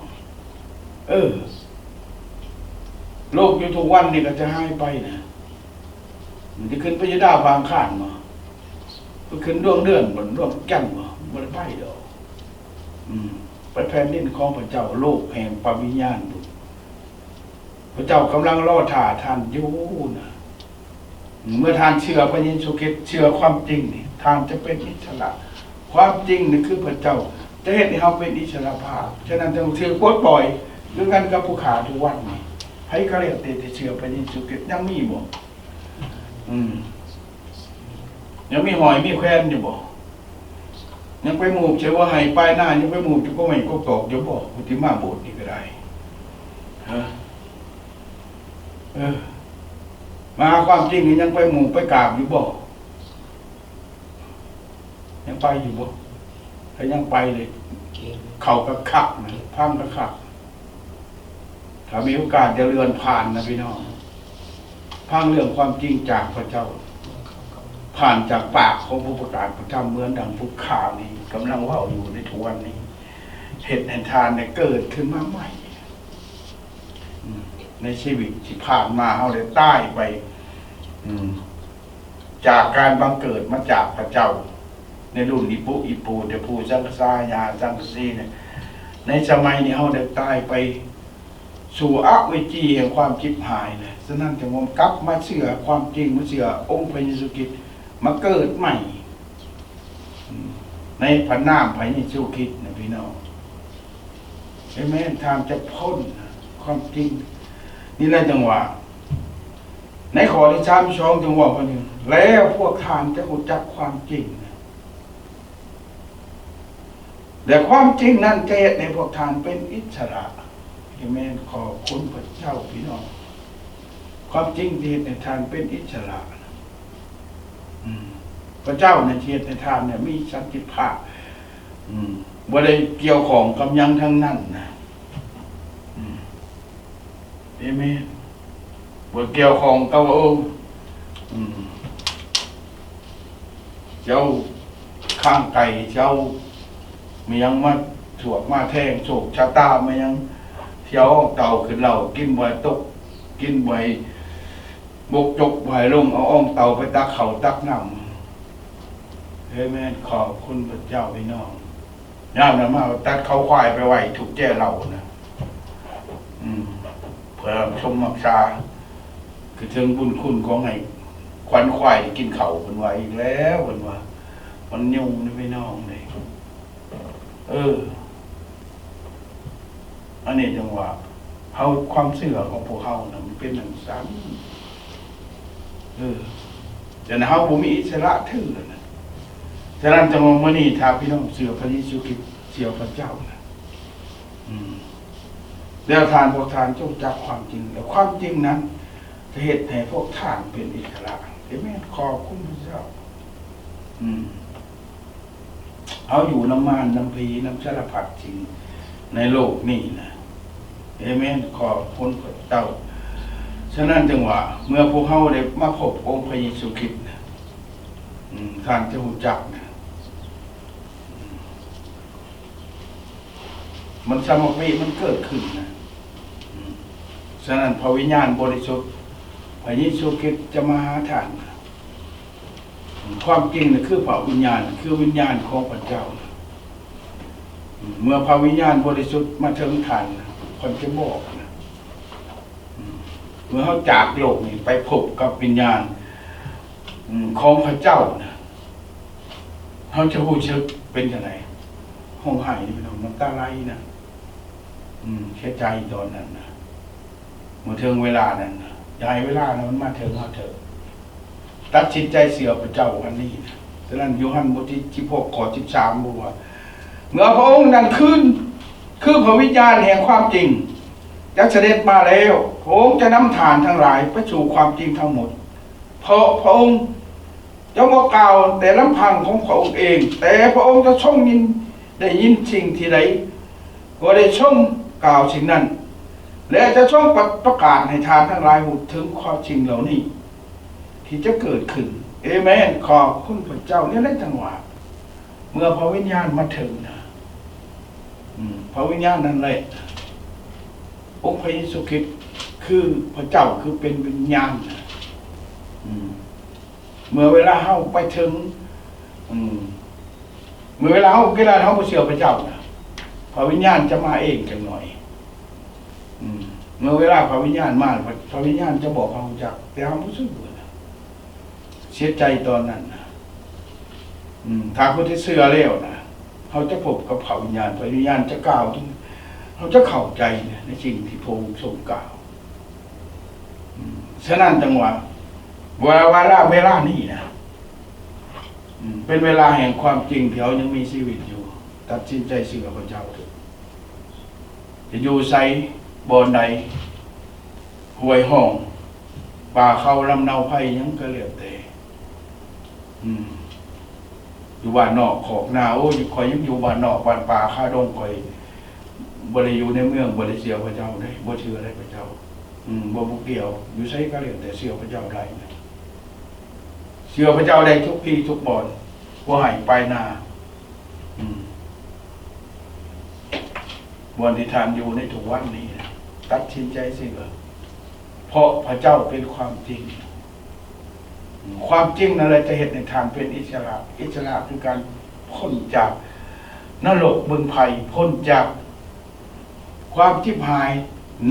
ເອີ ໂລກຢູ່ທຸກວັນນີ້ກໍຈະຫາຍໄປນະ. ມັນຈະຂຶ້ນໄປຢູ່ດາວອັງຄານບໍ? ໄປຂຶ້ນດວງເດືອນບໍ? ດວງຈັນບໍ? ບໍ່ໄດ້ໄປດອກ. ອືມ ໄປແຜ່ນດິນຂອງພະເຈົ້າ, ໂລກແຫ່ງພະວິນຍານພຸ້ນ. ພະເຈົ້າກຳລັງລໍຖ້າທ່ານຢູ່ນະ. ເມື່ອທ່ານເຊື່ອພະເຢຊູຄຣິດ, ເຊື່ອຄວາມຈິງນີ້, ທ່ານຈະເປັນອິດສະຫຼະ. ຄວາມຈິງນີ້ຄືພະເຈົ້າຈະເຮັດໃຫ້ເຮົາເປັນອິດສະຫຼະພາບ. ສະນັ້ນ ຕ້ອງຖືກປົດປ່ອຍຄືກັນກັບຜູ້ຂ້າທຸກວັນນີ້. ໃຜກໍແລ້ວແຕ່ທີ່ເຊື່ອພະເຢຊູຄຣິດ ຍັງມີບໍ່? ອືມ ຍັງມີຫ້ອຍມີແຂວນຢູ່ບໍ່? ຍັງໄປໝູບໃສ່ຫົວໄຮ່ປາຍນາ, ຍັງໄປໝູບຢູ່ກົກໄມ້ກົກຕອກຢູ່ບໍ່? ຜູ້ທີ່ມາໂບດນີ້ກໍໄດ້ ຮະ? ເອີ ມາຫາຄວາມຈິງນີ້ ຍັງໄປໝູບໄປກາບຢູ່ບໍ່? ຍັງໄປຢູ່ບໍ່? ຖ້າຍັງໄປເລີຍ ເຂົ້າຄັກໆນະ, ພັງຄັກໆ. ຖ້າມີໂອກາດ ຢ່າເລື່ອນຜ່ານນະພີ່ນ້ອງ. ຟັງເລື່ອງຄວາມຈິງຈາກພະເຈົ້າ, ຜ່ານຈາກປາກຂອງຜູ້ປະກາດພະທຳ, ເໝືອນດັ່ງຜູ້ຂ້ານີ້ກຳລັງເວົ້າຢູ່ໃນທຸກວັນນີ້, ເຮັດໃຫ້ທ່ານໄດ້ເກີດຂຶ້ນມາໃໝ່. ອືມ ໃນຊີວິດທີ່ຜ່ານມາ ເຮົາໄດ້ຕາຍໄປ, ອືມ ຈາກການບັງເກີດມາຈາກພະເຈົ້າ ໃນລຸ້ນອີ່ປູອີ່ປູ ແຕ່ປູ່ສັງກະສາ ຍ່າສັງກະສີນະ. ໃນສະໄໝນີ້ເຮົາໄດ້ຕາຍໄປສູ່ອະວິຈີແຫ່ງຄວາມຈິບຫາຍນະ. ສະນັ້ນ ຈຶ່ງວ່າກັບມາເຊື່ອຄວາມຈິງ, ມາເຊື່ອອົງພະເຢຊູຄຣິດ, ມາເກີດໃໝ່ ອືມ ໃນພະນາມພະເຢຊູຄຣິດນະ ພີ່ນ້ອງ. ເອເມນ. ທ່ານຈະພົ້ນຄວາມຈິງ. ນີ້ແຫຼະ ຈັ່ງວ່າ ໃນຂໍ້ທີສາມສິບສອງ ຈຶ່ງເວົ້າວ່າ ແລ້ວພວກທ່ານຈະຮູ້ຈັກຄວາມຈິງ, ແລະ ຄວາມຈິງນັ້ນຈະເຮັດໃຫ້ພວກທ່ານເປັນອິດສະຫຼະ. ເອເມນ. ຂອບຄຸນພະເຈົ້າ ພີ່ນ້ອງ. ຄວາມຈິງຈະເຮັດໃຫ້ທ່ານເປັນອິດສະຫຼະ. ອືມ ພະເຈົ້ານັ້ນຈະເຮັດໃຫ້ທ່ານນະມີສັນຕິພາບ. ອືມ ບໍ່ໄດ້ກ່ຽວຂ້ອງກັບຫຍັງທັງນັ້ນນະ. ອືມ ເອເມນ. ບໍ່ກ່ຽວຂ້ອງກັບວ່າ ໂອ້ ອືມ ເຈົ້າຂ້າງໄກ ເຈົ້າມີຫຍັງມາສວກມາແທງໂຊກຊະຕາ ມາຫຍັງ ທີ່ເອົາອອງເຕົາຂຶ້ນເຫຼົ້າ ກິນບໍ່ໃຫ້ຕົກ ກິນບໍ່ໃຫ້ ບົກຈົກບໍ່ໃຫ້ລົງ ເອົາອອງເຕົາໄປຕັກເຂົ້າຕັກນ້ຳ. ເອເມນ. ຂອບຄຸນພະເຈົ້າ ພີ່ນ້ອງ. ຍາມນັ້ນມາຕັດເຂົ້າຄວາຍໄປໄວ້ທຸກແຈເຫຼົ້ານະ. ອືມ ເພື່ອຊົມຮັກສາ ຄືເຖິງບຸນຄຸນຂອງໃຫ້ຂວັນຄວາຍໄດ້ກິນເຂົ້າ. ເພິ່ນວ່າອີກແລ້ວ ເພິ່ນວ່າມັນຍຸງນະ ພີ່ນ້ອງເດ້. ເອີ ອັນນີ້ຈັ່ງວ່າເຮົາ ຄວາມເຊື່ອຂອງພວກເຮົານະ ມັນເປັນຈັ່ງຊັ້ນ. ເອີ ແຕ່ເຮົາບໍ່ມີອິດສະຫຼະຖືນະ. ສະນັ້ນ ຈັ່ງວ່າມື້ນີ້ ຖ້າພີ່ນ້ອງເຊື່ອພະເຢຊູຄຣິດ ເຊື່ອພະເຈົ້ານະ ອືມ ແລ້ວທ່ານ ພວກທ່ານຈົ່ງຈັກຄວາມຈິງ ແລະ ຄວາມຈິງນັ້ນຈະເຮັດໃຫ້ພວກທ່ານເປັນອິດສະຫຼະ. ເອເມນ. ຂອບຄຸນພະເຈົ້າ. ອືມ ເຮົາຢູ່ນຳມານນຳຜີນຳສາລະພັດສິ່ງໃນໂລກນີ້ນະ. ເອເມນ. ຂອບຄຸນພະເຈົ້າ. ສະນັ້ນຈຶ່ງວ່າ ເມື່ອພວກເຮົາໄດ້ມາພົບອົງພະເຢຊູຄຣິດນະ ອືມ ທ່ານຈະຮູ້ຈັກນະ ມັນສະໝັກມີ ມັນເກີດຂຶ້ນນະ. ອືມ ສະນັ້ນ ພະວິນຍານບໍລິສຸດ ພະເຢຊູຄຣິດຈະມາຫາທ່ານນະ. ຄວາມຈິງນະ ຄືພະວິນຍານ ຄືວິນຍານຂອງພະເຈົ້າ. ເມື່ອພະວິນຍານບໍລິສຸດມາເຖິງທ່ານນະ ເພິ່ນຈະບອກນະ. ເມື່ອເຮົາຈາກໂລກນີ້ໄປພົບກັບວິນຍານຂອງພະເຈົ້ານະ ເຮົາຈະຮູ້ສຶກເປັນຈັ່ງໃດ? ຮ້ອງໄຫ້ ພີ່ນ້ອງ ນ້ຳຕາໄຫຼນະ. ອືມ ເສຍໃຈຕອນນັ້ນນະ. ເມື່ອເຖິງເວລານັ້ນນະ ຢ່າໃຫ້ເວລານັ້ນມັນມາເຖິງເຮົາເທີ້. ຕັດສິນໃຈເຊື່ອພະເຈົ້າວັນນີ້ນະ. ສະນັ້ນ ໂຢຮັນບົດທີສິບຫົກ ຂໍ້ສິບສາມ ບອກວ່າ ເມື່ອພະອົງນັ້ນຄືນ ຄືພະວິນຍານແຫ່ງຄວາມຈິງ ຈະສະເດັດມາແລ້ວ, ພະອົງຈະນຳທ່ານທັງຫຼາຍໄປສູ່ຄວາມຈິງທັງໝົດ. ເພາະພະອົງ ຈະບໍ່ກ່າວແຕ່ລຳພັງຂອງພະອົງເອງ, ແຕ່ພະອົງຈະຊົງຍິນ ໄດ້ຍິນສິ່ງທີ່ໃດ ກໍໄດ້ຊົງກ່າວສິ່ງນັ້ນ, ແລະ ຈະຊົງປະ ປະກາດໃຫ້ທ່ານທັງຫຼາຍຮູ້ເຖິງຄວາມຈິງເຫຼົ່ານີ້ທີ່ຈະເກີດຂຶ້ນ. ເອເມນ. ຂອບຄຸນພະເຈົ້າ. ນີ້ແຫຼະ ຈັ່ງວ່າ ເມື່ອພະວິນຍານມາເຖິງນະ ອືມ ພະວິນຍານນັ້ນແຫຼະ ອົງພະເຢຊູຄຣິດຄືພະເຈົ້າ ຄືເປັນວິນຍານນະ ອືມ ເມື່ອເວລາເຮົາໄປເຖິງ ອືມ ເມື່ອເວລາເຮົາ ເວລາເຮົາບໍ່ເຊື່ອພະເຈົ້ານະ ພະວິນຍານຈະມາເອງຈັກໜ້ອຍ ອືມ ເມື່ອເວລາພະວິນຍານມາ ພະ ພະວິນຍານຈະບອກເຮົາຮູ້ຈັກ ແຕ່ເຮົາບໍ່ເຊື່ອນະ. ເສຍໃຈຕອນນັ້ນນະ ອືມ ຖ້າຄົນທີ່ເຊື່ອແລ້ວນະ ເຮົາຈະພົບກັບພະວິນຍານ ພະວິນຍານຈະກ່າວເຖິງ ເຮົາຈະເຂົ້າໃຈໃນສິ່ງທີ່ພະອົງຊົງກ່າວ. ອືມ ສະນັ້ນຈັ່ງວ່າ ເວລາ ເວລາ ເວລານີ້ນະ ອືມ ເປັນເວລາແຫ່ງຄວາມຈິງທີ່ເຮົາຍັງມີຊີວິດຢູ່. ຕັດສິນໃຈເຊື່ອພະເຈົ້າເຖິາະ. ຈະຢູ່ໃສ ບ່ອນໃດ ຫ້ວຍຮ່ອງ ປ່າເຂົາ ລຳເນົາໄພ ຫຍັງກໍແລ້ວແຕ່ ອືມ ຢູ່ບ້ານນອກຄອກນາ ໂອ້ຍ ຂ້ອຍຍັງຢູ່ບ້ານນອກບ້ານປ່າຄາດົງ ຂ້ອຍບໍ່ໄດ້ຢູ່ໃນເມືອງ ບໍ່ໄດ້ເຊື່ອພະເຈົ້າເດ້ ບໍ່ເຊື່ອໃດພະເຈົ້າ ອືມ ບໍ່ ບໍ່ກ່ຽວ ຢູ່ໃສກໍແລ້ວແຕ່ ເຊື່ອພະເຈົ້າໄດ້ ເຊື່ອພະເຈົ້າໄດ້ທຸກທີ່ທຸກບ່ອນ ບໍ່ໃຫ້ໄປນາ ອືມ ບ່ອນທີ່ທ່ານຢູ່ໃນທຸກວັນນີ້ ຕັດສິນໃຈເຊື່ອ ເພາະພະເຈົ້າເປັນຄວາມຈິງ. ຄວາມຈິງນັ້ນແຫຼະຈະເຮັດໃຫ້ທ່ານເປັນອິດສະຫຼະ. ອິດສະຫຼະຄືການພົ້ນຈາກນະລົກບຶງໄຟ, ພົ້ນຈາກຄວາມຈິບຫາຍ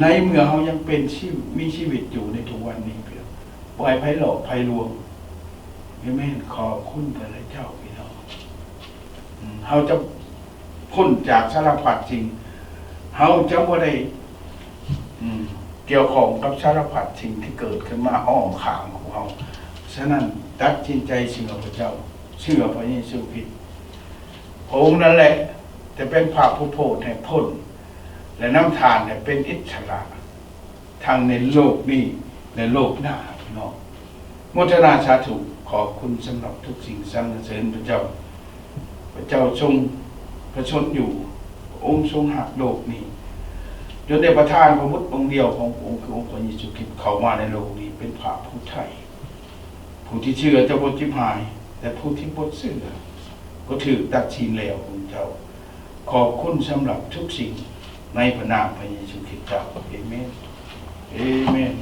ໃນເມື່ອເຮົາຍັງເປັນຊີ ມີຊີວິດຢູ່ໃນທຸກວັນນີ້. ບໍ່ໃຫ້ໃຜຫຼອກໃຜລວງ. ເອເມນ. ຂອບຄຸນພະເຈົ້າພີ່ນ້ອງ. ເຮົາຈະພົ້ນຈາກສາລະພັດສິ່ງ, ເຮົາຈະບໍ່ໄດ້ ອືມ ກ່ຽວຂ້ອງກັບສາລະພັດສິ່ງທີ່ເກີດຂຶ້ນມາອ້ອມຂ້າງຂອງເຮົາ. ສະນັ້ນ ຕັດສິນໃຈເຊື່ອພະເຈົ້າ, ເຊື່ອພະເຢຊູຄຣິດ. ພະອົງນັ້ນແຫຼະຈະເປັນພະຜູ້ໂພດໃຫ້ພົ້ນ ແລະ ນຳທ່ານໃຫ້ເປັນອິດສະຫຼະ ທັງໃນໂລກນີ້ ແລະ ໂລກໜ້າ. ພີ່ນ້ອງ ໂມທະນາສາທຸ, ຂອບຄຸນສຳລັບທຸກສິ່ງ. ສັນລະເສີນພະເຈົ້າ. ພະເຈົ້າຊົງພະຊົນຢູ່, ພະອົງຊົງຮັກໂລກນີ້ ຈົນໄດ້ປະທານພະບຸດອົງດຽວຂອງພະອົງ ຄືອົງພະເຢຊູຄຣິດ ເຂົ້າມາໃນໂລກນີ້ ເປັນພະຜູ້ໄຖ່ ຜູ້ທີ່ເຊື່ອຈະບໍ່ຈິບຫາຍ, ແຕ່ຜູ້ທີ່ບໍ່ເຊື່ອກໍຖືກຕັດສິນແລ້ວຂອງເຈົ້າ. ຂອບຄຸນສຳລັບທຸກສິ່ງ ໃນພະນາມພະເຢຊູຄຣິດເຈົ້າ. ເອເມນ. ເອເມນ.